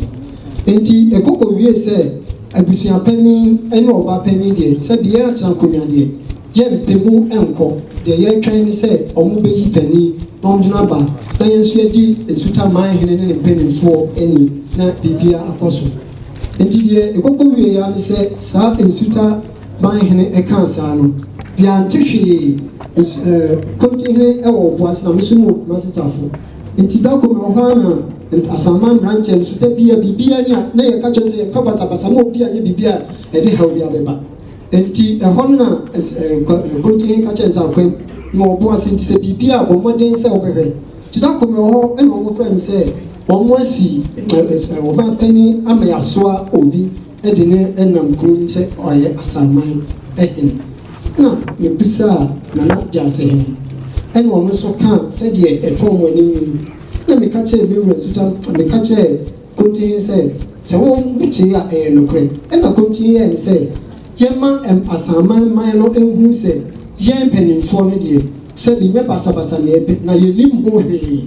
Enti ɛkɔ kɔwiee sɛ abusua panin ne ɔbaa panin deɛ sɛbi yɛn atena nkonnwa deɛ, Yɛmpɛ mu nkɔ, deɛ yɛretwɛn ne sɛ wɔbɛyi panin na wɔde no aba na yɛn nso yɛadi Nsuta man hene ne ne mpanimfoɔ ni na biribiara akɔ so. Enti deɛ ɛkɔkɔ wieeɛ ara ne sɛ saa Nsuta man hene kaa saa no, yɛante hwee. Nsu ɛɛ Kontihene wɔ Ɔboase na me nso mewɔ Kumasi Tafo. Enti da koro mewɔ hɔ ara na Asaman mmeranteɛ no nso da biara biribiara ni a na yɛka kyerɛ wɔn sɛ yɛmpɛ basabasa ma obiara nyɛ biribi a ɛde haw biara bɛba. Enti ɛhɔ no na Kontinhene ka kyerɛɛ no sɛ, Akwam, mewɔ ɔbo ase, nti sɛ biribi a, bɔ mmɔden sɛ wobɛhwɛ. Nti da koro mewɔ hɔ na wɔfrɛɛ me sɛ wɔasi ɔbaa panin ama yɛasoa obi de no nam kurom sɛ ɔyɛ Asaman hene. Ɛna mebisaa Nana Gyasehene, ɛna ɔno nso kaa sɛdeɛ ɛtɔɔ wɔn anim no mu. Ɛna meka kyerɛɛ me wura Nsuta, meka kyerɛɛ Kontihene sɛ, Sɛ wo wotee a, ɛyɛ nokorɛ. Ɛnna Kontihene yɛɛ no sɛ, Yɛmma Asaman man no nhunu sɛ yɛn mpanimfoɔ no deɛ, sɛbe nyɛ basabasa na yɛpɛ, na yɛnnim ho hwee.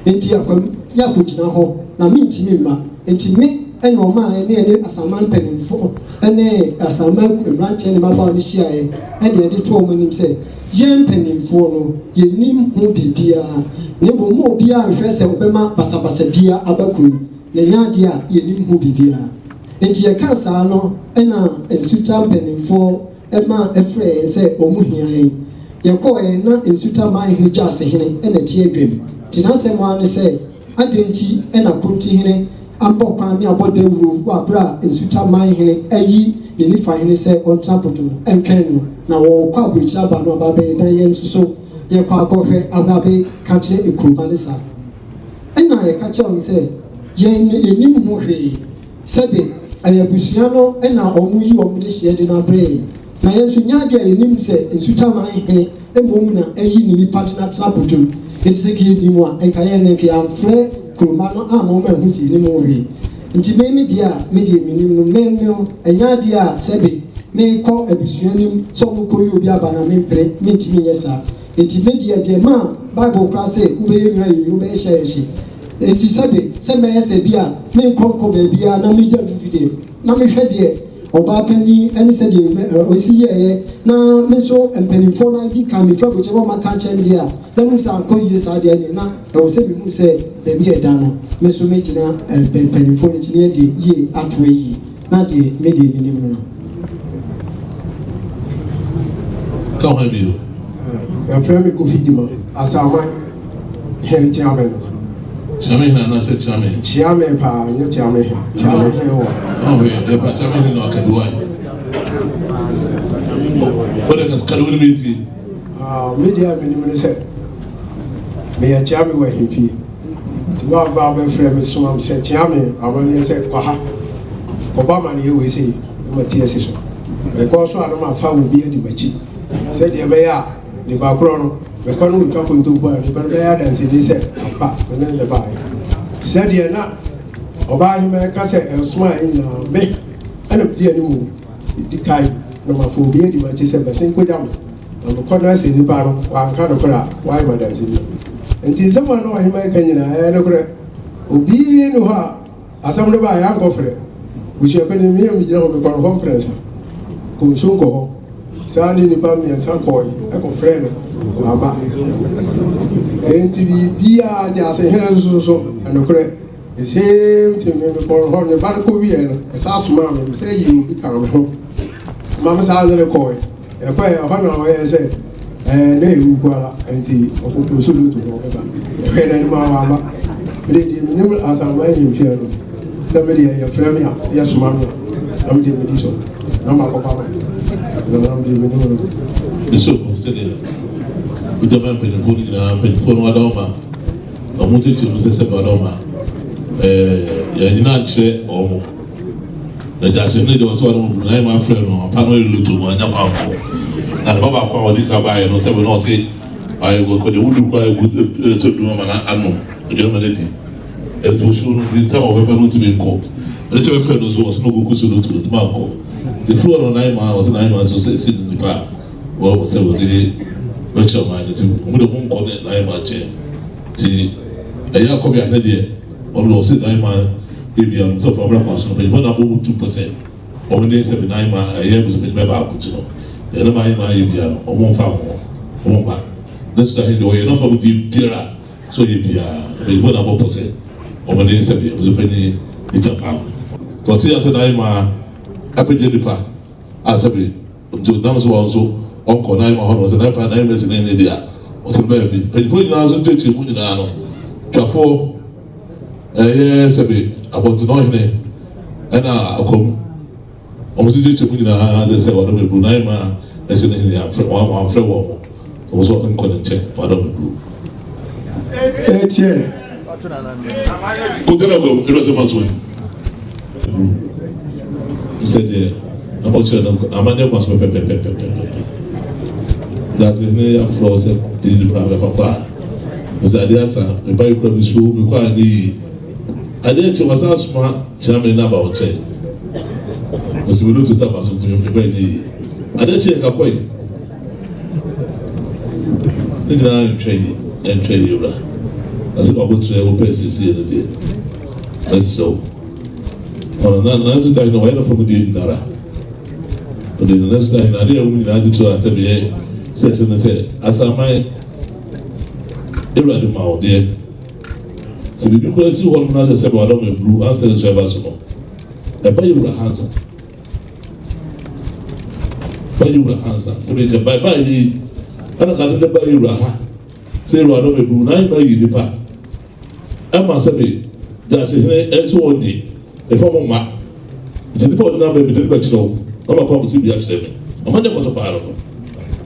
Enti Akwam, yɛakɔgyina hɔ, na mentumi mma. Enti me na ɔmaa yɛne yɛne Asaman mpanimfoɔ ne Asaman mmeranteɛ ne mmabaawa no hyiaeɛ de yɛde too wɔn anim sɛ, Yɛn mpanimfoɔ no, yɛnnim ho biribiara, na mmom mma obiara nnhwɛ sɛ ɔbɛma basabasa biara aba kurom, na ɛnyɛ adeɛ a yɛnnim ho biribiara. Enti yɛkaa saa no na Nsuta mpanimfoɔ ma frɛɛ yɛn sɛ wɔhia yɛn. Yɛkɔeɛ na Nsuta manhene Gyasehene na ɛte adwam. Nti n'asɛm ara ne sɛ, Adɛn nti na Kontihene abɔ kwan ne abɔ dawuro wɔ aberɛ a Nsuta manhene ayi ne nifahene sɛ ɔntena po no ntwɛn no na wɔrekɔ aburokyire aba no aba abɛyɛ dan yɛn nso so yɛkɔ akɔhwɛ aba abɛka kyerɛ ekuroma no saa? Ɛnna yɛka kyerɛɛ wɔn sɛ, Yɛn yɛnnim ho hwee. Sɛbe ɛyɛ abusua no na wɔyi wɔn dehyeɛ de no abrɛ yɛn, na yɛn nso nyɛ adeɛ a yɛnim sɛ Nsutaman hene mmom na ayi ne nipa de no atena Bodwom. Enti sɛ nka yɛnim a, nka yɛn no nka yɛamfrɛ kuromma no amma wɔn anhu sɛ yɛnim ho hwee. Nti me me deɛ a me deɛ menim no, me me ɛnyɛ adeɛ a sɛbe mekɔ abusua nim sɛ wɔrekɔyi obi aba no a mempene, mentumi nyɛ saa. Enti me deɛ, deɛ ɛmaa Bible koraa se wobɛyɛ nwunu ayɛ nwunu, wobɛyɛ hye ayɛ hye. Enti sɛbe sɛ mɛyɛ sɛ bi a menkɔ nkɔ baabiara na megya mfifi deɛ, na mehwɛ deɛ ɔbaa panin ne sɛdeɛ ɔsi yɛeɛ, na me nso mpanimfoɔ no adi kan mefiri aburokyire na wɔaka akyerɛ me deɛ a, na mehu sɛ ankɔ yie saa deɛ ɛnneɛ na ɛwɔ sɛ mehu sɛ baabi a ɛda no, me nso mɛgyina mpanimfoɔ no akyi na yɛde yie ato ayie. Na deɛ me deɛ menim no no. Ka hwan bio? Yɛfrɛ me Kofi Gyima, Asaman hene Kyeame no. Kyeame hene anaasɛ Kyeame? Kyeame paa, nyɛ Kyeame hene. Kyeame hene wɔ. Ɔhwe, yɛpa Kyeame hene na ɔka bi wae. O de ka de wone me tie. Ah, me deɛ a menim ne sɛ meyɛ Kyeame wɔ ahemfie. Nti woaba abɛfrɛ me soma me sɛ kyea me amanneɛ sɛ kɔ ha, kɔbɔ amanneɛ wei sei na mate asi so. Mekɔ so a na mafa obi adi m'akyi sɛdeɛ ɛbɛyɛ a nipa korɔ no mekɔ no wɔtwa kontompo a nipa no bɛyɛ adanseni sɛ ampa me ne no baeɛ. Sɛdeɛ na ɔbaa hemaa ka sɛ ɛnsoma yɛn nyinaa me ɛna medi anim di kan na mafa obi adi m'akyi sɛ bɛsen kɔgya me. Na mekɔ na sɛ nipa no wanka nokorɛ a, wayɛ me adanseni. Enti nsɛm a na ɔhemmaa reka nyinaa, ɛyɛ nokorɛ. Obiara nni hɔ a asɛm no baeɛ ankɔfrɛ. Busuapanin, me a megyina hɔ, mekɔ no hɔ mprɛnsa. Kɔ nsuo nkɔ hɔ. Saa ne nnipa mmiɛnsa kɔe kɔfrɛɛ no, wamma. Enti biribiara, gyasehene nso so, ɛnokorɛ. The same thing, me mekɔ no hɔ, ne ba no kɔwieɛ no, ɛsan somaa me, mesɛ yii obi kaa me ho ma me saa ne no kɔe. Ɛkɔɛ ɛhɔ na ɔyɛɛ sɛ ɛɛ na ewu ko ara nti ɔkɔkɔ so loto na ɔbɛba. Ɛhwɛ n'anim a wamma. Mede deɛ menim asaman ahemfie no na me deɛ yɛfrɛ me a yɛsoma me a na me deɛ medi so na makɔba no na na me deɛ menim no. Nso sɛdeɛ wogyama mpanyinfoɔ no nyinaa mpanyinfoɔ no ada wɔn a wɔn kyekyere mu sɛ sɛ bada wɔn a ɛɛ yɛn nyinaa nkyerɛ wɔn. Na gyasehene deɛ ɔsɛ ɔne mo na ɛma frɛ no ampa no ɔyɛ loto mu anya kwan kɔ na ne ba baako a ɔde ka baeɛ no sɛ na ɔse ayɛ kɔ deɛ wodu kɔ ayɛ gu ɛtɔ dum ama na anom aduane ma no adi ɛnti osuo no nti sɛ ɔbɛfɛ no ntumi nkɔ ɛne sɛ bɛfɛ no nso ɔse no kɔkɔ su loto no ntumi ankɔ nti firi hɔ no nan ma ɔse nan ma nso sɛ si nipa a wɔ sɛ wɔde bɛkyerɛ ɔman no nti ɔmo de ɔmo nkɔ ne nan ma nkyɛn nti ɛyɛ akɔbi ahene deɛ Ɔno na ɔse nan ma ebia no sɛ ɔfa mmra kwan so no mpanyinfoɔ na abɔ mu tu pɛ sɛ wɔn ne sɛbi nan ma ɛyɛ abusuapanyin bɛyɛ baako nti no deɛ ne man ma ayɛ bia no wɔn mfa ho wɔn mma ne so dahe deɛ ɔyɛ n'afa mu deɛ biara sɛ ɔyɛ biara mpanyinfoɔ na abɔ pɔ sɛ wɔn ne sɛbi abusuapanyin gya faako ɔte yɛ sɛ nan ma apagya nipa a sɛbi Nti ɔnam so a nso ɔnkɔ nan ma hɔ nom sɛ nan fa nan mɛsi ne ne deɛ a ɔsɛ baabi mpanyinfoɔ nyinaa nso nkyerɛkyerɛ mu nyinaa no twafoɔ ɛyɛ sɛbi abɔnten ɔhene ɛna akɔm. Wɔn nso kyekyɛ mu nyinaa sɛ sɛ wadɔm aburu na ɛma ɛsɛ ne hene amfrɛ wɔn amfrɛ wɔn mo. Wɔn nso nkɔ ne nkyɛn wadɔm aburu. Etie. Kote na kɔ ɛdɔ sɛ ma so yi. Sɛ deɛ na ɔkyerɛ no amanneɛ kwan so pɛpɛpɛpɛpɛpɛ. Gyasi hene yɛ afrɛ sɛ di nipa bɛfa kɔ a. Sɛ adeɛ asa meba yi kura mi so mekɔ a ne yie. Adeɛ kye wasan asoma Kyeame no aba wo nkyɛn. Ɔsi me loto taba so nti me ba nyɛ yie. Adeɛ kye yɛ ka kɔe. Ne nyinaa ntwa yie, ɛntwa yie wura. Na sɛ wabotrɛ wo pɛ siesie no deɛ, mɛsrɛ wo. Ɔno na nanso ta hene wɔyɛ no fam deɛ nyinara. Ɔde no nanso ta hene adeɛ a ɛwɔ mu nyinaa titiri a sɛ meyɛ sɛ kyerɛ no sɛ asaman Awurade ma wo deɛ. Sɛ biribi koraa si hɔnom na sɛ sɛ wadɔm aburu ansa nsu aba so no, ɛba yɛ wura hansa. Ba yɛ wura hansa. Sɛ bɛyɛ ba ba yi ɛna ka ne ba yɛ wura ha. Sɛ yɛ wura dɔm aburu na ayɛ ma yi nipa. Ɛma sɛ bi gyase hene ɛnso wɔn di ɛfa mo mma. Nti nipa ɔde n'aba bi de ne bɛkyerɛ wo na ɔma kɔ akɔsi bi akyerɛ me. Ɔma ne kɔ so paa no no.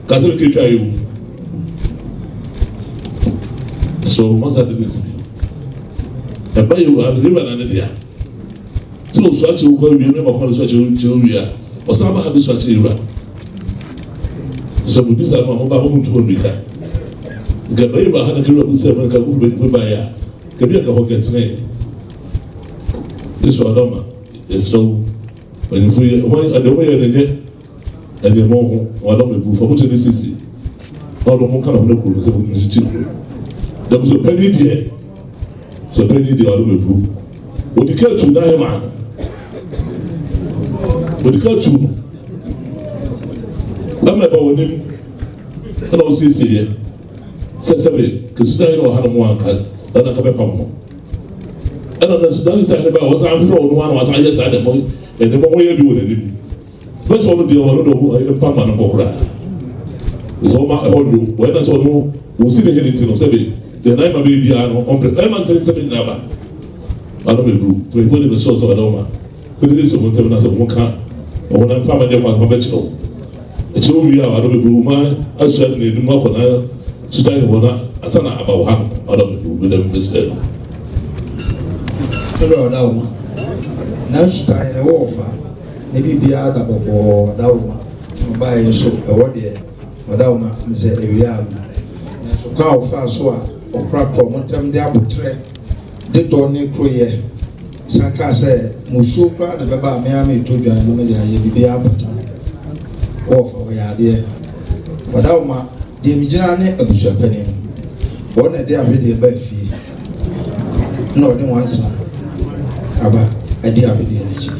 Ka sɛ bɛkɛ twa yɛ wu. So masa de ne si bi. Ɛba yɛ wura yɛ wura na ne dea. Sɛ osu akyɛ wo kɔ awie ne ma kɔ ne so akyɛ wo wie a ɔsan ba ha bi so akyɛ yɛ wura. Sɛ mo bisa no a mo ba mo mu tu mmirika. Nka ɛba yɛ wura ha na kɛ wura bu sɛ mo nka kofi bɛ ba yɛ a kɛbi nka hɔ kɛtene. Yesu adɔma yɛsrɛ wo mpanyinfo yi wɔn ɛdeɛ wɔn yɛ no nyɛ ɛdeɛ wɔn ho wɔn adɔm ebu fa mo kyɛ ne siesie na ɔdɔm mo nka na ho ne kuro no sɛ mo tumi kyikyiri kuro dɛm so panyin deɛ so panyin deɛ ɔdɔm ebu odi ka tu n'ayɛ maa no odi ka tu no ɛmɛ ba wɔn anim ɛna ɔsiesie yɛ sɛ sɛbe kesuta yɛ na ɔha no mo anka ɛna nka bɛpam no. Ɛna na Sudan hene ba a wɔsan frɛ ɔno ara na wasan yɛ saa nneɛma nneɛma ho yɛ bi wɔ n'anim. Sɛ sɛ ɔno deɛ ɔno deɛ ɔmo mpa ma no nkɔ koraa. Sɛ ɔma ɛhɔ dwo wɔyɛ na sɛ ɔno wɔsi ne hene nti no sɛbe deɛ nan ma bɛyɛ biara no ɔmpɛ ɛma nsɛm nsɛm nyinaa ba. Ano bɛduru tìmɛfoɔ de bɛsɛ ɔsɛ ɔdɛ ɔma pɛtɛ sɛ ɔmo ntɛm na sɛ ɔmo ka ɔmo na mfa ma nyɛ kwan so bɛkyerɛ wo. Ɛkyerɛ wo wie a ɔdɔ bɛbu ma asua ne n'anim akɔ na sutan ne hɔ na ansa na aba wɔ ha no ɔdɔ bɛbu bi dɛm bɛsrɛ no. Ɛwura ɔda wo ma na sutan ne wɔ ɔfa ne biribiara da bɔbɔɔ ɔda wo ma na ɔbaeɛ nso ɛwɔ deɛ ɔda wo ma sɛ awia no nanso kwan a ɔfaa so a ɔkorakora ɔmo ntam de abotrɛ de dɔ ne koroyɛ san kaa sɛ, Mmusuo koraa na ɛbɛba a me ara meretɔ dwan na mede ayɛ biribiara apata no. Wɔfa, wɔyɛ adeɛ. Ɔdawoma, deɛ megyina ne abusuapanin no, wɔn na ɛde ahwedeɛ baa fie na ɔde nwansena aba adi ahwedeɛ no akyi.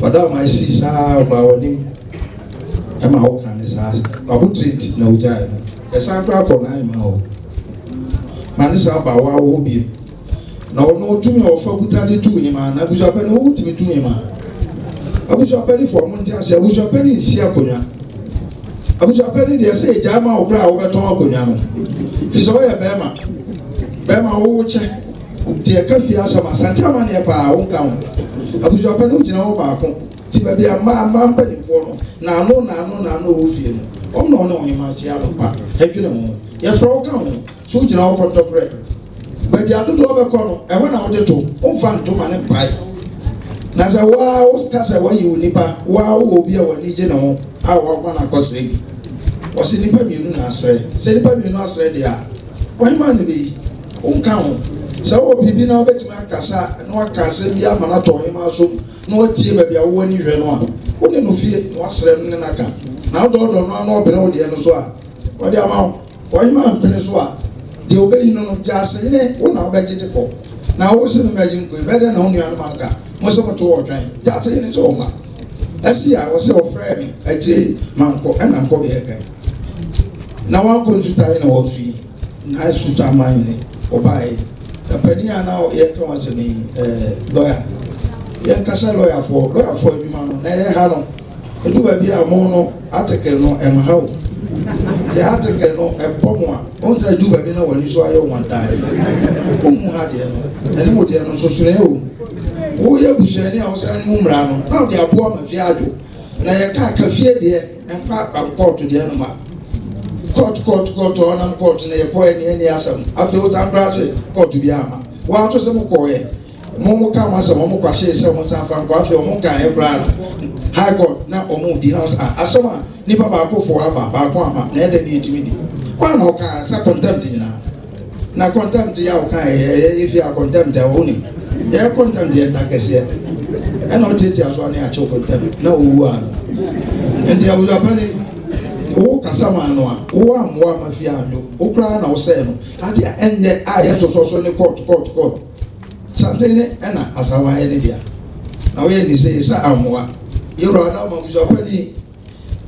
Ɔdawoma esii saa ɔbaa w'anim ɛma woka ne saa wabotire nti na wogyae no. Ɛsan koraa kɔ n'ahemmaa hɔ ma ne san ba w'awo hɔ bio. Na ɔno tumi a ɔfa kuta de tu hemaa na abusuapɛni wo tumi tu hemaa. Abusuapɛni fo ɔmo nte ase abusuapɛni nsi akonnwa. Abusuapɛni deɛ sɛ egyaa ma wo koraa a wobɛtɔn akonnwa no. Fi sɛ ɔyɛ bɛrima bɛrima wowo kyɛ nti ɛka fie asɛm asante amaneɛ paa wonka ho. Abusuapɛni wogyina hɔ baako nti baabi a mmaa mmaa mpanimfoɔ no naano naano naano wɔ fie no wɔn na ɔne ɔhemaa kyia no pa ɛdwene ho yɛfrɛ wo ka ho so wogyina hɔ kɔntɔkorɛ. Baabi a dodoɔ bɛkɔ no, ɛhɔ na wode to, womfa nto ma no mpae. Na sɛ wo ara woka sɛ woayi wo nipa, wo ara wowɔ obi a w'ani gye ne ho a woama no akɔsrɛ bi. Wɔse nnipa mmienu na asrɛ. Sɛ nnipa mmienu asrɛ deɛ a, ɔhemaa na ɛbɛyi. Wonka ho. Sɛ wowɔ biribi na wobɛtumi akasa na woaka asɛm bi ama no atɔ ɔhemaa asom na watie baabi a wowɔ ani hwɛ no a, wo ne no fie na woasrɛ no ne no aka. Na wodɔɔdɔɔ no ara na ɔpene wo deɛ no so a, ɔde ama wo. Ɔhemmaa mpene so a, deɛ ɔbɛyi no no, gyasehene, wo na wobɛgye de kɔ. Na wo se memmɛgye nkɔ yi, bɛyɛ dɛn na wo nuanom anka? Mo se moto ɔtwɛn. Gyasehene sɛ ɔmma. Ɛsi a, ɔse ɔfrɛɛ me akyire yi, mankɔ, ɛna nkɔ bɛyɛ kan. Na wankɔ nsutae na ɔresu yi, na asuta man hene, ɔbaeɛ. Na panin a na yɛka ho asɛm yi, ɛɛ, lɔya. Yɛnkasa lɔyafoɔ, lɔyafoɔ adwuma no, na ɛyɛ ha no. Edu baabi a mo no article no ɛmha o. Deɛ article no ɛbɔ mo a, wɔn sɛ edu baabi na wɔn ani so ayɛ wɔn tan. Wɔn ha deɛ no, ɛne mo deɛ no nsosonoeɛ wɔ mu. Woyɛ busuani a wɔsan ne mu mmara no, na wɔde aboa ma fie adwo. Na yɛka ka fie deɛ ɛmfa kɔɔto deɛ no ma. Kɔɔto kɔɔto kɔɔto a ɔnam kɔɔto na yɛkɔɛ ne ɛni asɛm. Afei wosan koraa so kɔɔto bi ama. Wɔn nso sɛ mo kɔɔɛ. Mo mo ka mo asɛm wɔn kɔ ahyɛ sɛ wɔn nsa fa nkɔ afei wɔn nka yɛ koraa no high court na wɔn di na wɔn sɛ ah asɛm a nipa baako fo aba baako ama na ɛdɛ ne yɛtumi di. Wɔn na ɔka sɛ contempt nyinaa. Na contempt yɛ a ɔka yɛ yɛ yɛ fi a contempt ɛwɔ wonim. Yɛ contempt yɛ nta kɛseɛ. Ɛna ɔtiatia so ane akyew contempt na ɔwu ano. Nti abusuapani wo kasa ma ano a wo ammoa ama fie anwo wo koraa na wosɛe no. Ade a ɛnyɛ a yɛsosɔ so ne court court court. Santen ne ɛna asawa yɛ ne dea. Na woyɛ ne sei sɛ ammoa. Yɛwura Adama abusuapani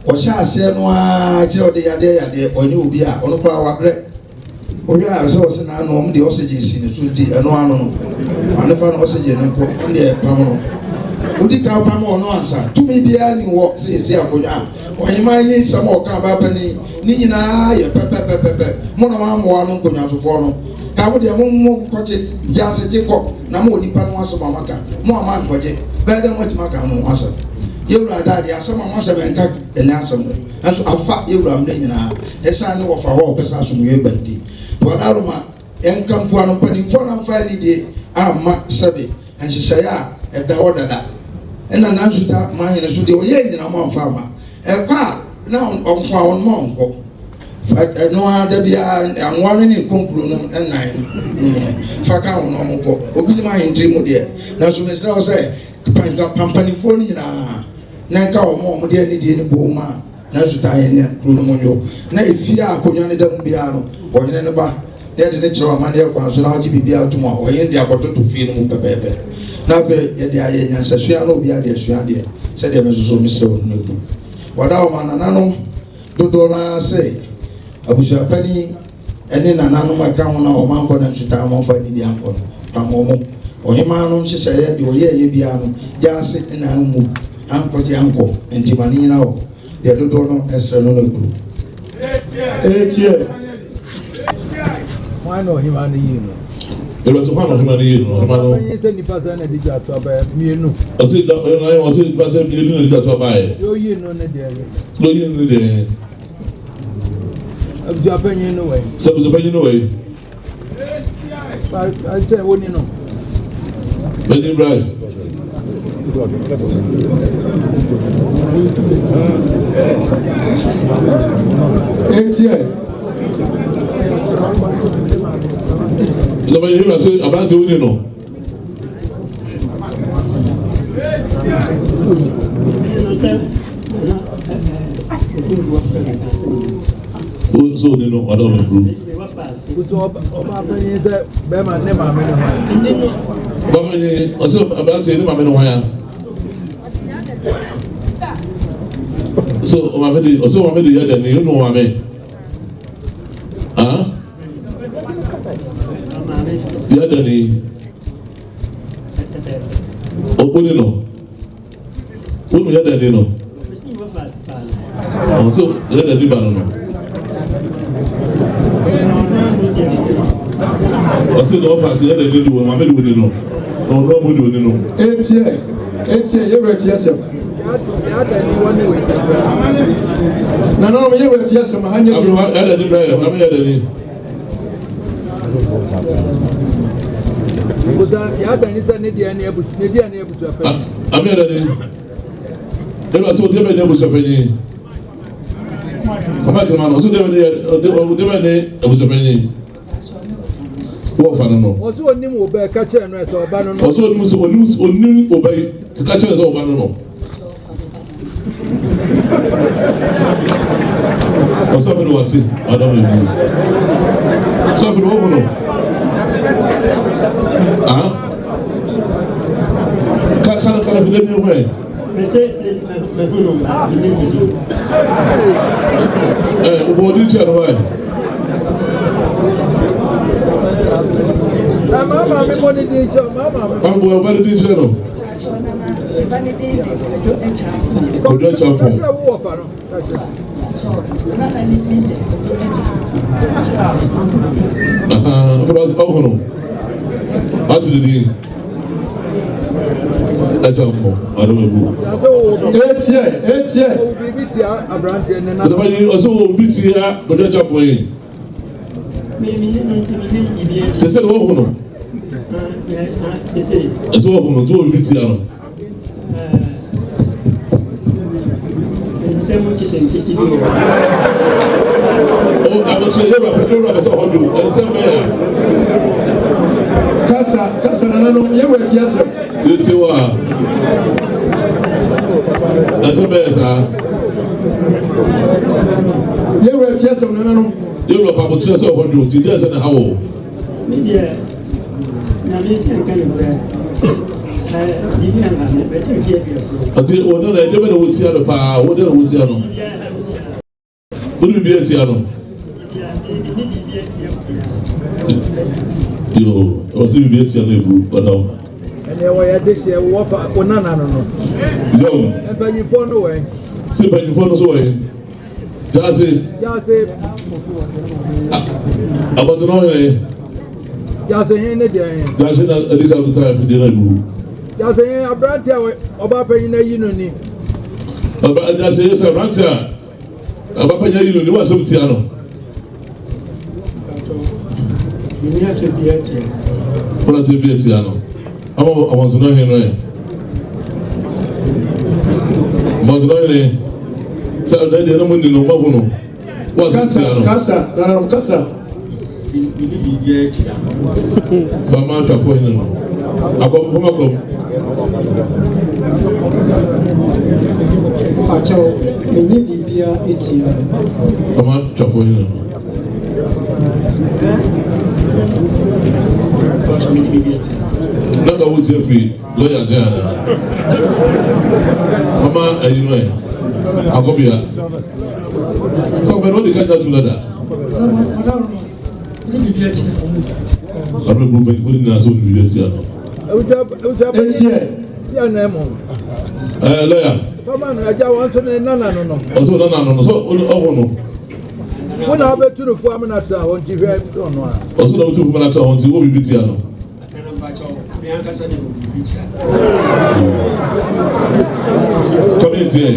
Ɔhyɛ aseɛ no ara kyerɛ ɔde yadeɛ yadeɛ ɔnyɛ obi a ɔno koraa wabrɛ wohwɛ a sɛ ɔse n'ano ɔmo deɛ oxygen si ne so nti ɛno ano no ma ne fa no oxygen no nkɔ ɔno deɛ pam no wodi kan pam ɔno ansa tumi biara ni wɔ sɛ yɛsi akonnwa a ɔheman yi nsɛm a ɔka aba panin ne nyinaa yɛ pɛpɛpɛpɛpɛ mo na moamoa no nkonnwasofoɔ no ka mo deɛ mo mo nkɔgye gyaase gye kɔ na mo wɔ nipa no asɛm a maka mo a moankɔgye bɛyɛ dɛ moatumi aka no ho asɛm. Yɛwura ada deɛ asɛm a moasɛm ɛnka ɛnyɛ asɛm o nanso afa yɛwura mmerɛ nyinaa ɛsan ne wɔfa hɔ a ɔpɛ sɛ asomdwoeɛ ba nti Tuadaroma yɛnkamfo ano mpanimfoɔ no amfa anidie amma sɛbe nhyehyɛeɛ a ɛda hɔ dada ɛna Nansuta manhene so deɛ ɔyɛɛ nyinaa mo amfa amma ɛkɔ a na ɔnko a ɔnoma ɔnkɔ fa ɛno ara da biara anwoa no ne konkuro no nnan no mu no fa ka ho na ɔmo kɔ obi nim ahentiri mu deɛ nanso mesrɛ wo sɛ Pa mpanimfoɔ no nyinaa, na ɛnka wɔn a wɔde anidie ne boɔ maa nanso taa yɛn ne kuro no mu nnwo. Na efie a akonnwa no da mu biara no, ɔhene no ba, na yɛde no kyerɛ amanneɛ kwan so na ɔgye biribiara tom a, ɔhene de akɔtoto fie no mu pɛpɛɛpɛ. Na afei yɛde ayɛ nyansasua na obiara de asua adeɛ, sɛdeɛ me nso so mesrɛ wo no bu. Wɔda wɔn anananom dodoɔ no ara sɛ abusuapanin ne nananom a ɛka ho no a wɔankɔ na nsutaa a wɔamfa annidi ankɔ no, pam wɔn. Ɔhemmaa no nhyehyɛeɛ, deɛ ɔyɛeɛ biara no, gya ase na ammu, ankɔgye ankɔ, enti ma no nnyina hɔ. Deɛ dodoɔ no srɛ no no aduru. Etie. Hwan na ɔhemmaa no yii no? Ewurase hwan na ɔhemmaa no yii no? Ɔhemmaa no. Ɔpanyin sɛ nipa sɛ na ɛde dwa to aba mmienu. Ɔsi da ɔsi nipa sɛ mmienu na ɛde dwa to aba yɛ. Deɛ oyi no ne deɛ. Deɛ oyi no ne deɛ. Abusuapanyin no wɔ yi. Sɛ abusuapanyin no wɔ yi. Sɛ wo ni no. Panyin bra yi. Etie. Abusuapanyin bra sɛ aberante wo ni no. So ni no ɔdɔ mi kuru. Bàbá yi ɔsɛ aberante ne maame ne hwan ya. So ɔmaame de ɔsɛ ɔmaame de yɛ dɛ ne yɛ nu ɔmaame. Ah? Yɛ dɛ ni. Ɔkpɔni no. Wonu yɛ dɛ ni no. Ɔsɛ yɛ dɛ ni ba no no. Ɔsɛ na ɔfa ase yɛ dɛ ni wɔ maame de wɔ ni no. Na ɔno ɔmo de wɔ ni no. Etie etie yɛ wura tie asɛm. Nananom yɛ wura tie asɛm ha nyɛ bi. Yɛ dɛ ni bɛ yɛ maame yɛ dɛ ni. Ami yɛrɛ ni ɛbɛ sɛ ɔdi bɛ ni abusuapanyin ɔmɛ kɛmɛ no ɔsɛ ɔdi bɛ ni ɔdi bɛ ni abusuapanyin wɔ fa no no. Ɔsɛ onim wo bɛ ka kyerɛ no sɛ ɔba no no. Ɔsɛ onim sɛ onim onim wo bɛ ka kyerɛ sɛ ɔba no no. Ɔsɛ ɔbɛ de wate ɔdɔm ebu. Sɛ ɔbɛ de wɔn mu no. Ah. Ka ka ka na fi dɛ mi hu ɛ. Ɛ wɔ odi kyerɛ no wa yɛ. Na maa maame bɔ ne din kyerɛ maa maame. Ɔbɔ ɔbɛ ne din kyerɛ no. Kojo Acheampong. Ɔhunu. Wate ne din. Acheampong, Madam Abu. Etie, etie. Ɔsɛ ɔsɛ wɔ obi tia Kwadwo Acheampong yi. Sɛ sɛ wɔhu no. Ɛsɛ wɔhu no, nti wɔ obi tia no. Nsɛm nketenkete bi wɔ hɔ. O abotire yɛ wura pɛ ne wura bɛ sɛ ɔhɔ do nsɛm bɛyɛ a. Kasa kasa nananom yɛ wɔ ati asɛm. Yɛ tie wɔ a. Nsɛm bɛyɛ saa. Yɛ wɔ ati asɛm nananom. Yɛ wura pɛ abotire sɛ ɔhɔ do ti deɛ sɛ na ha wɔ. Me deɛ, Nyame sɛ nka nokorɛ a, biribi anha me, madi mfeɛ aduɔkron. Ɔte wɔn na ɛdeɛ bɛ na wɔtia no paa, wɔn deɛ na wɔtia no. Wɔn biribi atia no. Yoo, wɔsi biribi atia no eburu ɔda wɔn. Ɛnna wɔyɛ de hyɛ wɔfa wɔn nana no no. Yoo. Mpanyinfoɔ no wɔ yi. Sɛ mpanyinfoɔ no so wɔ yi. Jaase. Jaase. Abɔtena ɔhene. Jaase hin ne deɛ hin. Jaase na ɛdi ka kuta afidie na ebubu. Jaase hin aberante a ɔba panyin na yi no ni. Ɔba jaase yɛ sɛ aberante a ɔba panyin ayi no ni wɔ asɛm tia no. Menni asɛm biara tia. Wọ́n asɛm bi atia no. Ama abɔntene ɔhene no ɛ. Abɔntene ɔhene sɛ ɔdɛ deɛ no mu ni no mahu no. Wọ́n asɛm tia no. Kasa, nananom kasa. Menni biribiara tia no. Fama atwafoɔ hene no. Akɔm fama kɔm. Akyɛw, menni biribiara tia no. Fama atwafoɔ hene no. Na ka wotie firi lɔya nkyɛn anaa? Mama ayi no ɛ akɔbea. Sɛ ɔbɛn ɔde ka gya tu dada. Ɔno bu mpanyinfoɔ nyinaa sɛ ɔde biribi atia no. Etie. Ɛɛ lɔya. Ɔsɛ ɔnana no no sɛ ɔho no. Wo na wobɛtu no fo amena tra hɔ nti hwɛ ɔno a. Ɔsɛ na wotu fo amena tra hɔ nti wo biribi tia no. Community yɛ.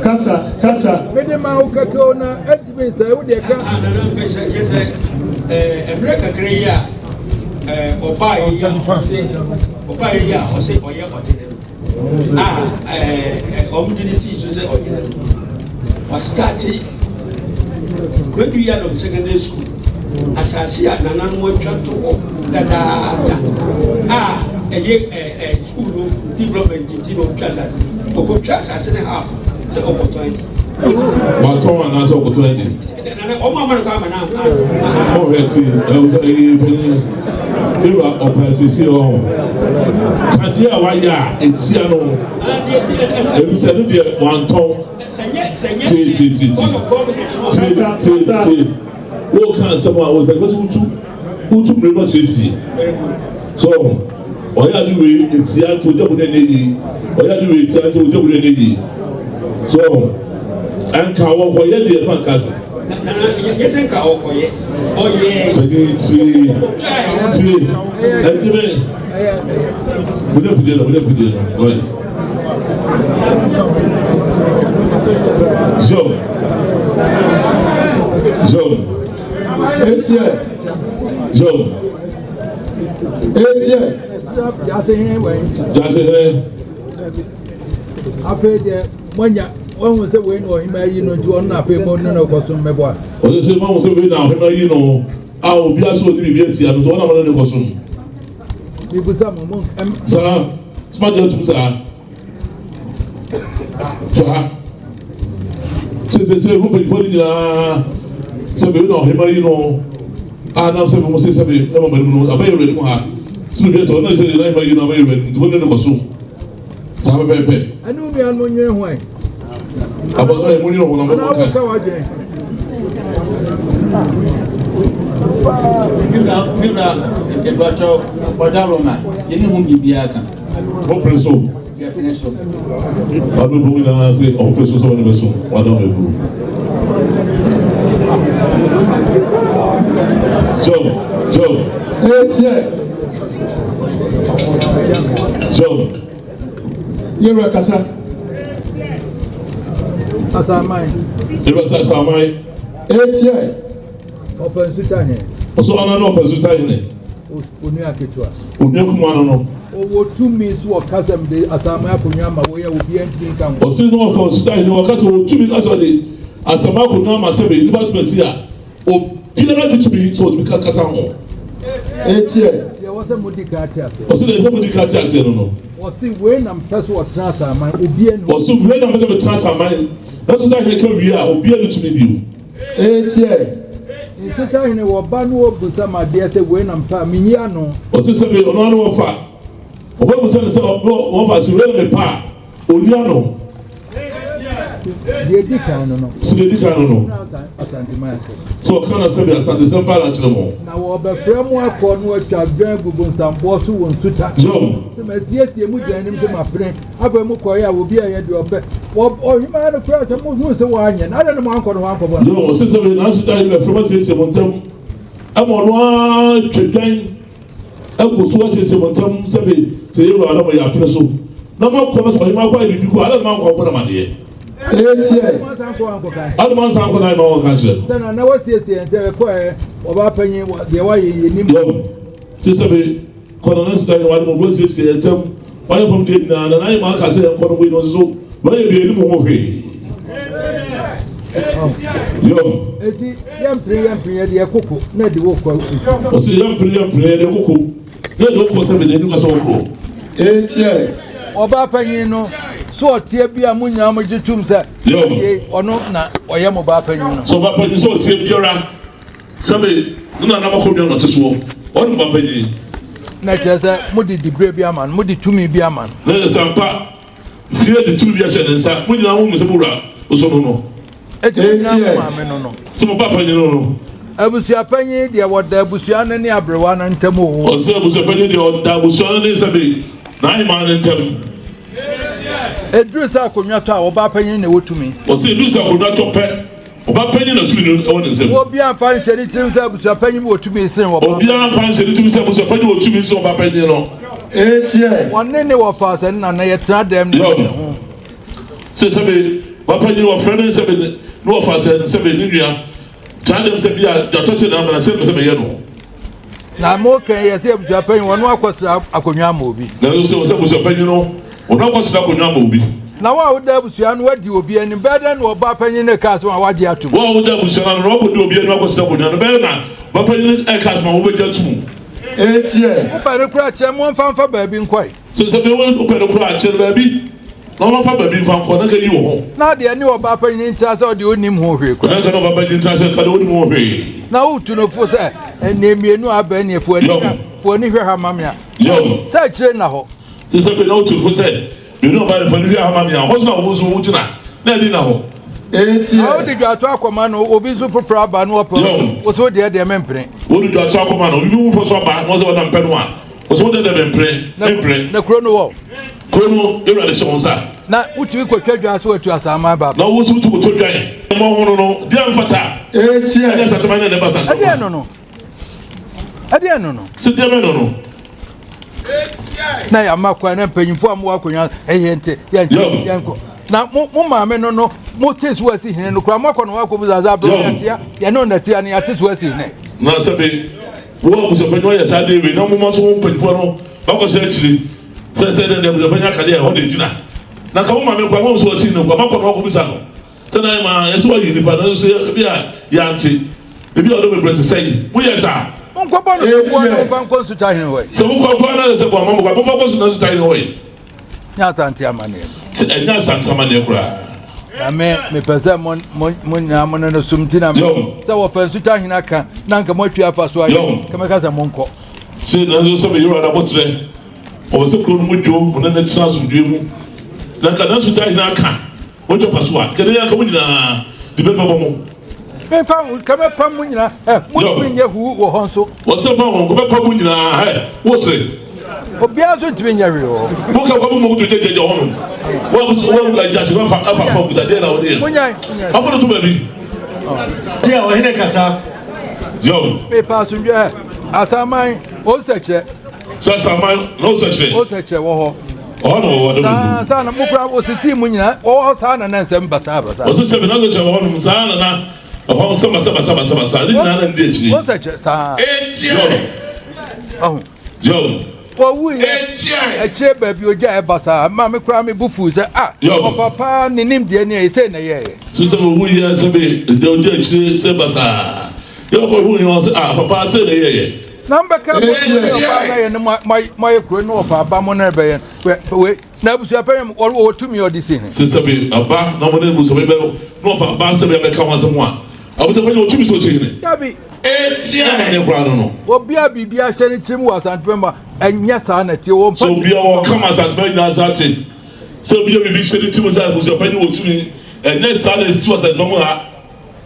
Kasa kasa. Mede ma wo kɛkɛ o na ɛtumi nsɛ wo deɛ ka. Nana mpɛ sɛ kyɛ sɛ mmerɛ kakra yi a ɔbaa yi a ɔse ɔbaa yi a ɔse ɔyɛ ɔhene no. A wɔn de ne sii so sɛ ɔhene no, wɔastate Kwadu Yiadom Secondary School, asase a nananom atwa to hɔ dadaada a ɛyɛ ɛɛ school no development nti na ɔtwa asase, ɔkɔtwa asase no half sɛ ɔkɔtɔn adi. Watɔn anaasɛ ɔkɔtɔn adi? Nana wɔn ama no kɔ ama na. Ɔhwɛ ti ɛwɔ ɛyi panyin ewura ɔpa sisi ɔho kadeɛ a wayɛ a etia no ebisa no deɛ wantɔn tie tie tie tie tie tie tie wɔka asɛm a wɔpɛ wɔsi wotu wotu mmiri no kyerɛ sie so ɔyɛ ade wei etia nti ogya mu na ɛnyɛ yie ɔyɛ ade wei etia nti ogya mu na ɛnyɛ yie so ɛnka wɔkɔyɛ deɛ fa nka sɛ. Panyin tie tie ɛdi bɛ mo nyɛ fidie no mo nyɛ fidie no ɔyɛ zom zom Etie. zom Etie. Gyasehene wɛn. Gyasehene. Afei deɛ moanya wahu sɛ wei na ɔhema yi no nti ɔno na afei mo ne no kɔsom mɛboa. Ɔsɛ sɛ mahu sɛ wei na ɔhema yi no a obiara sɛ ɔde biribi atia no nti ɔno na mo ne no kɔsom. Mebisa mo mo. Saa soma gye atum saa. Hwɛ ha. Sesese ho mpanyinfoɔ no nyinaa sɛ bɛyi na ɔhema yi no a nam sɛ mo se sɛ bɛ ɛma mo anim no abɛyɛ wura anim ha sɛ biribi atɔ ɔno sɛ yɛn ahema yi no abɛyɛ wura anim nti mo ne no kɔ so saa pɛpɛɛpɛ. Ɛne wo nuanom nwene ho ɛ. Abɔsɔ yɛ mo nwene ho na mo ka. Anaa wo adwene. Mewura mewura ɛdɔtɔ ɔdawroma yɛne ho biribiara ka. Wopere so. Yɛpene so. Ɔno bu nyinaa sɛ ɔpere so sɛ wɔne bɛso wadɔ me buru. Job, Job. Etie. So. Yɛwura kasa. Asaman. Yɛwura sɛ asaman. Etia. Ɔfa nsuta hene. Ɔsɔ ɔno ne ɔfa nsuta hene. Onua ketewa. Onua kuma no no. Ɔwɔ tumi so ɔkasa mu de asaman akonnwa ama wɔyɛ obiara ntumi nka ho. Ɔsi ne ɔfa nsuta hene ɔkasa wɔ tumi kasa ɔde asaman akonnwa ama sɛbe nipa sumasi a Obiara nni tumi sɛ ɔtumi ka kasa ho. Etiɛ. Deɛ ɛwɔ sɛ modi kan te aseɛ. Ɔsi deɛ ɛsɛ modi kan te aseɛ no no. Ɔsi wei na mpɛ sɛ ɔtena asaman obiara ni. Ɔsi wei na mpɛ sɛ metena asaman nanso sɛ ahene ka wie a obiara ni tumi bio. Etiɛ. Nsesa hene wɔ ba no ɔbusa ma adeɛ sɛ wei na mpɛ a menyi ano. Ɔsi sɛ bi ɔno ano wɔfa ɔbɛbusa no sɛ wɔfa sɛ wei na mepɛ a. Onni ano. Deɛ edi kan no no. Sɛ deɛ edi kan no no. Asanteman ase. Sɛ ɔka na sɛbi asantesɛm paa na kyerɛ mo. Na wɔbɛfrɛ mo akɔ no atwa dwan agu bonsamboɔ so wɔ nsuta. Yom. Sɛ masiesie mo gyan anim sɛ mapene. Afei mo kɔɛ a obi a yɛ deɛ ɔpɛ. Wɔ ɔhemaa no koraa sɛ mo hunu sɛ wɔanyɛ no adɛn na mo ankɔ no hɔ ankɔbɔ no. Yom ɔsɛ sɛbi na nsuta yi bɛfrɛ mo asiesie mo ntam. Ɛma ɔno ara twa dwan. Agu so asiesie mo ntam sɛbe sɛ yɛn wura Adamu yɛ apene so na moakɔ no sɛ ɔhemmaa kɔ ayɛ biribi kɔ a, adɛn na moankɔ ankɔ nam adeɛ? Etiɛ. Adɛn moansan ankɔ na ahemmaa wɔnka nkyerɛ no? Sɛ na na wasiesie yɛn sɛ ɛkɔ ɛ ɔbaa panyin deɛ wayɛ yɛ nim. Yɔm sɛ sɛbe kɔ na na sika yɛn wade mo wasiesie yɛn ntam wayɛ fam deɛ nyinaa na n'ahemmaa ka sɛ yɛnkɔ no wei no nso so wayɛ bi anim ho hwee. Yɔm. Eti Yɛmpere yɛmpere yɛde yɛ koko na ɛde wo kɔ. Ɔsɛ yɛmpere yɛmpere yɛde koko na ɛde wo kɔ sɛ mede ɛnu kasa wɔ kuro. Etiɛ. Ɔbaa panyin no so ɔteɛ bi a mo nyinaa mo gye tum sɛ ɔno na ɔyɛ mo baa panyin no. Sɛ ɔbaa panyin sɛ ɔteɛ biara sɛbe ne nana makɔ dwa na ɔte soɔ ɔne mo baa panyin. Na kyerɛ sɛ mo de dibre bi ama no mo de tumi bi ama no. Na kyerɛ sɛ ampa fie de tumi bi ahyɛ ne nsa mo nyinaa mo mu sɛ mo wura nso no no. Eti mo nyinaa mo maame no no. Sɛ mo papa nyi no no. Abusua panyin deɛ wɔda abusua no ne aberewa no ntam o. Ɔsɛ abusua panyin deɛ ɔda abusua no ne sɛbe n'ahemaa no ntam. Eduru sɛ akonnwa tɔ a ɔbaa panyin na ɛwɔ tumi. Ɔsɛ eduru sɛ akonnwa tɔ pɛ ɔbaa panyin na tumi no ɛwɔ ne nsam. Obiara nfa nhyɛ ne tirim sɛ abusua panyin wɔ tumi sen ɔbaa. Obiara nfa nhyɛ ne tirim sɛ abusua panyin wɔ tumi sen ɔbaa panyin no. Etiɛ. Wɔne ne wɔfa sɛ ne nana yɛtena dɛm ne ho. Sɛ sɛbe wapanyin wɔfrɛ ne sɛbe ne wɔfa sɛ ne sɛbe ne nua saa dɛm sɛ bi a dwatɔ sɛ na amana sɛ sɛ meyɛ no. Na mo kɛn yɛ sɛ abusua panyin wɔn akɔsra akonnwa ama obi. Na nso sɛ abusua panyin no wɔn akɔsra akonnwa ama obi. Na wɔn a woda abusua no wadi obi anim bɛyɛ dɛn na ɔba panyin no ka asɛm a wagye atum. Wɔn a woda abusua no ano wakɔdi obi anim akɔsra akonnwa no bɛyɛ na ɔba panyin no ɛka asɛm a wobɛgye atum. Etiɛ. Wopɛ no koraa kyerɛ mo mfa mfa baabi nkɔe. Sɛ sɛ bɛ wopɛ no koraa kyerɛ baabi na ɔmfa baabi mfa nkɔ na nka yi wo ho. Na deɛ ne ɔbaa panyin ntra sɛ ɔde onim ho hwee koraa. Na nka ne ɔbaa panyin ntra sɛ nka deɛ onim ho hwee. Na wotu no fo sɛ nneɛ mmienu a abɛn neɛ fo ani fo ani hwɛ ha ma me a. Yɔm. Sɛ akyire nna hɔ. Sɛ sɛ bɛ na wotu no fo sɛ mmienu a ɔbaa no fo ani hwɛ ha ma me a hɔ so na wo nso wogyina na ani nna hɔ. Eti. Na wode dwato akɔma no obi nso foforɔ aba no ɔpɛ wo so deɛ deɛ mempene. Wode dwato akɔma no obi foforɔ so aba na ɔsɛ ɔna mpɛ no a. Ɔsɛ wo dɛ dɛ mempere, mempere. Na kuro no wɔ. Kuro no Awurade hyɛ wo nsa. Na wotumi kɔtwa dwan so watu asaman ba. Na wo nso wotumi kɔtɔ dwan. Mmɔ ho no no, deɛ mfata. Etie. Ɛnyɛ asantuma ne ne ba santuma. Ɛdeɛ no no. Ɛdeɛ no no. Sɛ deɛ bɛ no no. Na yɛama kwan na mpanyinfoɔ a mowɔ akonnwa ɛyɛ nte yɛnkyɛ yɛnkɔ. Na mo mo maame no no mo te so asi hene no koraa moakɔ na wakɔ bu zaza abere yɛtea yɛne ɔnatea no yɛate so asi hene. Na sɛbe Wo abusuapanyin ayɛ saa adeɛ wei na moma so wo mpanyinfoɔ no bakɔhyɛ akyire sɛ sɛ dɛn deɛ abusuapanyin aka deɛ ɛhɔ na ɛgyina na ka wo maame kora ma wo so wasi no kora makɔ na wakɔbisa no sɛ na ma yɛsɛ wayi nipa no nso ebi a yɛante ebi a ɔdɔ bebrɛ te sɛ yi moyɛ saa. Monkɔbɔ no soboɔ na momfa nkɔ nsutahene hɔ yi. Sɛ mokɔ kora na sɛ bɔ ama mo kora momfa nkɔ nsutahene hɔ yi. Nyɛ Asante amanneɛ. Sɛ ɛnyɛ Asante amanneɛ koraa. Na me mepɛ sɛ mo mo mo nyinaa mo ne no som nti na me sɛ wɔfa nsuta hene aka na nka moatwi afa so ayɛ ka mɛka sɛ monkɔ. Sɛ nanso sɛ meyɛ awurade aboterɛ ɔwɔ sɛ kuro no mu dwo mo ne ne tena asomdwoe mu na nka na nsuta hene aka Wotwa fa so a, kɛnɛ yɛ anka mo nyinaa de bɛbɛbɔ mo. Memfa ho, nka mɛpam mo nyinaa, ɛ, montumi nyɛ huu wɔ hɔ nso. Wɔsɛ fa ho, nka mɛpam mo nyinaa, ɛ, wose. Obiara nso ntumi nyɛ hwee wɔ hɔ. Mo ka kwabu mo kutu gyegye hɔ nom. Wɔn wɔn agyase fa fa afa fam kuta deɛ na wɔde yɛ. Monyae, monyae. Afɔ no to baabi. Ti a ɔhene kasa. Yɔm. Mepa asomdwoe, ɛ, asaman, onsɛkyerɛ. Sɛ asaman na ɔsɛkyerɛ. Ɔsɛkyerɛ wɔ hɔ. Ɔhɔ na wɔwɔ dɔm. Saa saa na mo kura osisi mu nyinaa wɔwɔ hɔ saa na na nsɛm basaa basaa. Ɔsɛ sɛ na ɔsɛkyerɛ wɔ hɔ nom saa na na ɛhɔ nsɛm basa basa basa basa ne nyinaa na ndi akyiri. Ɔsɛkyerɛ saa. Ekyir. Ɔho. Yo. Wɔwu yɛ akyire baabi ogya ɛba saa ma me koraa me bo fuu sɛ ah ɔfa paa ne nimdeɛ ne ɛyɛ sei na ɛyɛɛyɛ. So sɛ wɔwu yɛ sɛ bi deɛ ogya akyire sɛ basaa yɛ ɔkɔ hu yɛ ɔsɛ ah papa sei na ɛyɛɛyɛ. Na mbɛka mo ne ɔbaa na yɛ ne mo ayɛ kuro ne ɔfa aba mo na ɛbɛyɛ wei na abusua panyin wɔ wɔ tumi ɔde si he. Sɛ sɛ bi aba na mo ne abusua panyin bɛ na ɔfa aba sɛ bi abɛka ho asɛm a abusua panyin wɔ tumi sɛ ɔsi hene. Dabi. Etia. Ɛna ne kora no no. Obi a biribi ahyɛ ne tirim wɔ Asantuma mu a, ɛnyɛ saa na ɛteɛ. Wɔmfa Sɛ obi a ɔka ma Asantuma nyinaa nsa ate sɛ obi a biribi hyɛ ne tirim sɛ abusua panyin wɔ tumi, ɛnyɛ saa na ɛsi wɔ Asantuma mu ha.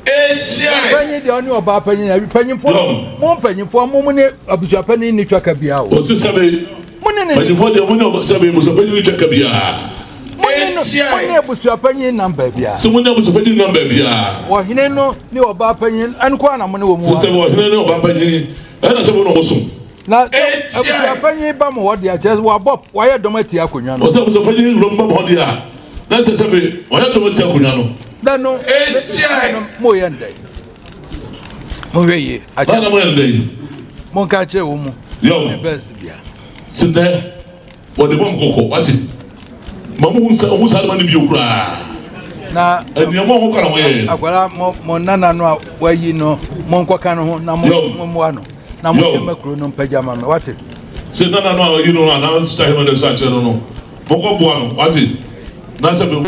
Etia. Panyin deɛ ɔne ɔbaa panyin na mpanyinfoɔ mo mpanyinfoɔ mo mo ne abusua panyin ne twaka biara o. Ɔsi sɛbe mo ne ne mpanyinfoɔ deɛ mo ne sɛbe abusua panyin ne twaka biara. Mo ne no, mo ne abusuapanyin nam baabiara. Sɛ mo ne abusuapanyin nam baabiara. Ɔhene no ne ɔbaa panyin nko ara na mo ne wɔn wɔ. Sɛ ɔhene ne ɔbaa panyin ɛna sɛ mo na wɔsom. Na sɛ abusuapanyin ba mo hɔ deɛ kyerɛ sɛ wabɔ wayɛ dɔm atia akonnwa no. Ɔsɛ abusuapanyin wura mu ba mo hɔ deɛ a na sɛ sɛ me wayɛ dɔm atia akonnwa no. Na no no mo yɛ ndɛ. Mo hwɛ yie. Akyɛ na mo yɛ ndɛ. Mo nka kyerɛ wɔn mu. Yɛ bɛs bia. Sɛ dɛ. Wɔde bɔ me kɔkɔ, wate? Ma mo hu sɛ ɔho saa nneɛma no bio koraa. Na nneɛma ɔho kora ho yɛ. Akwara mo mo nana no a wayi no mo nkɔka no ho na mo mo mmoa no na mo yɛ ma kuro no mpagya ma me wate. Sɛ nana no a wayi no no anaa sista hema no nsa akyerɛ no no mo kɔ boa no wate na sɛ.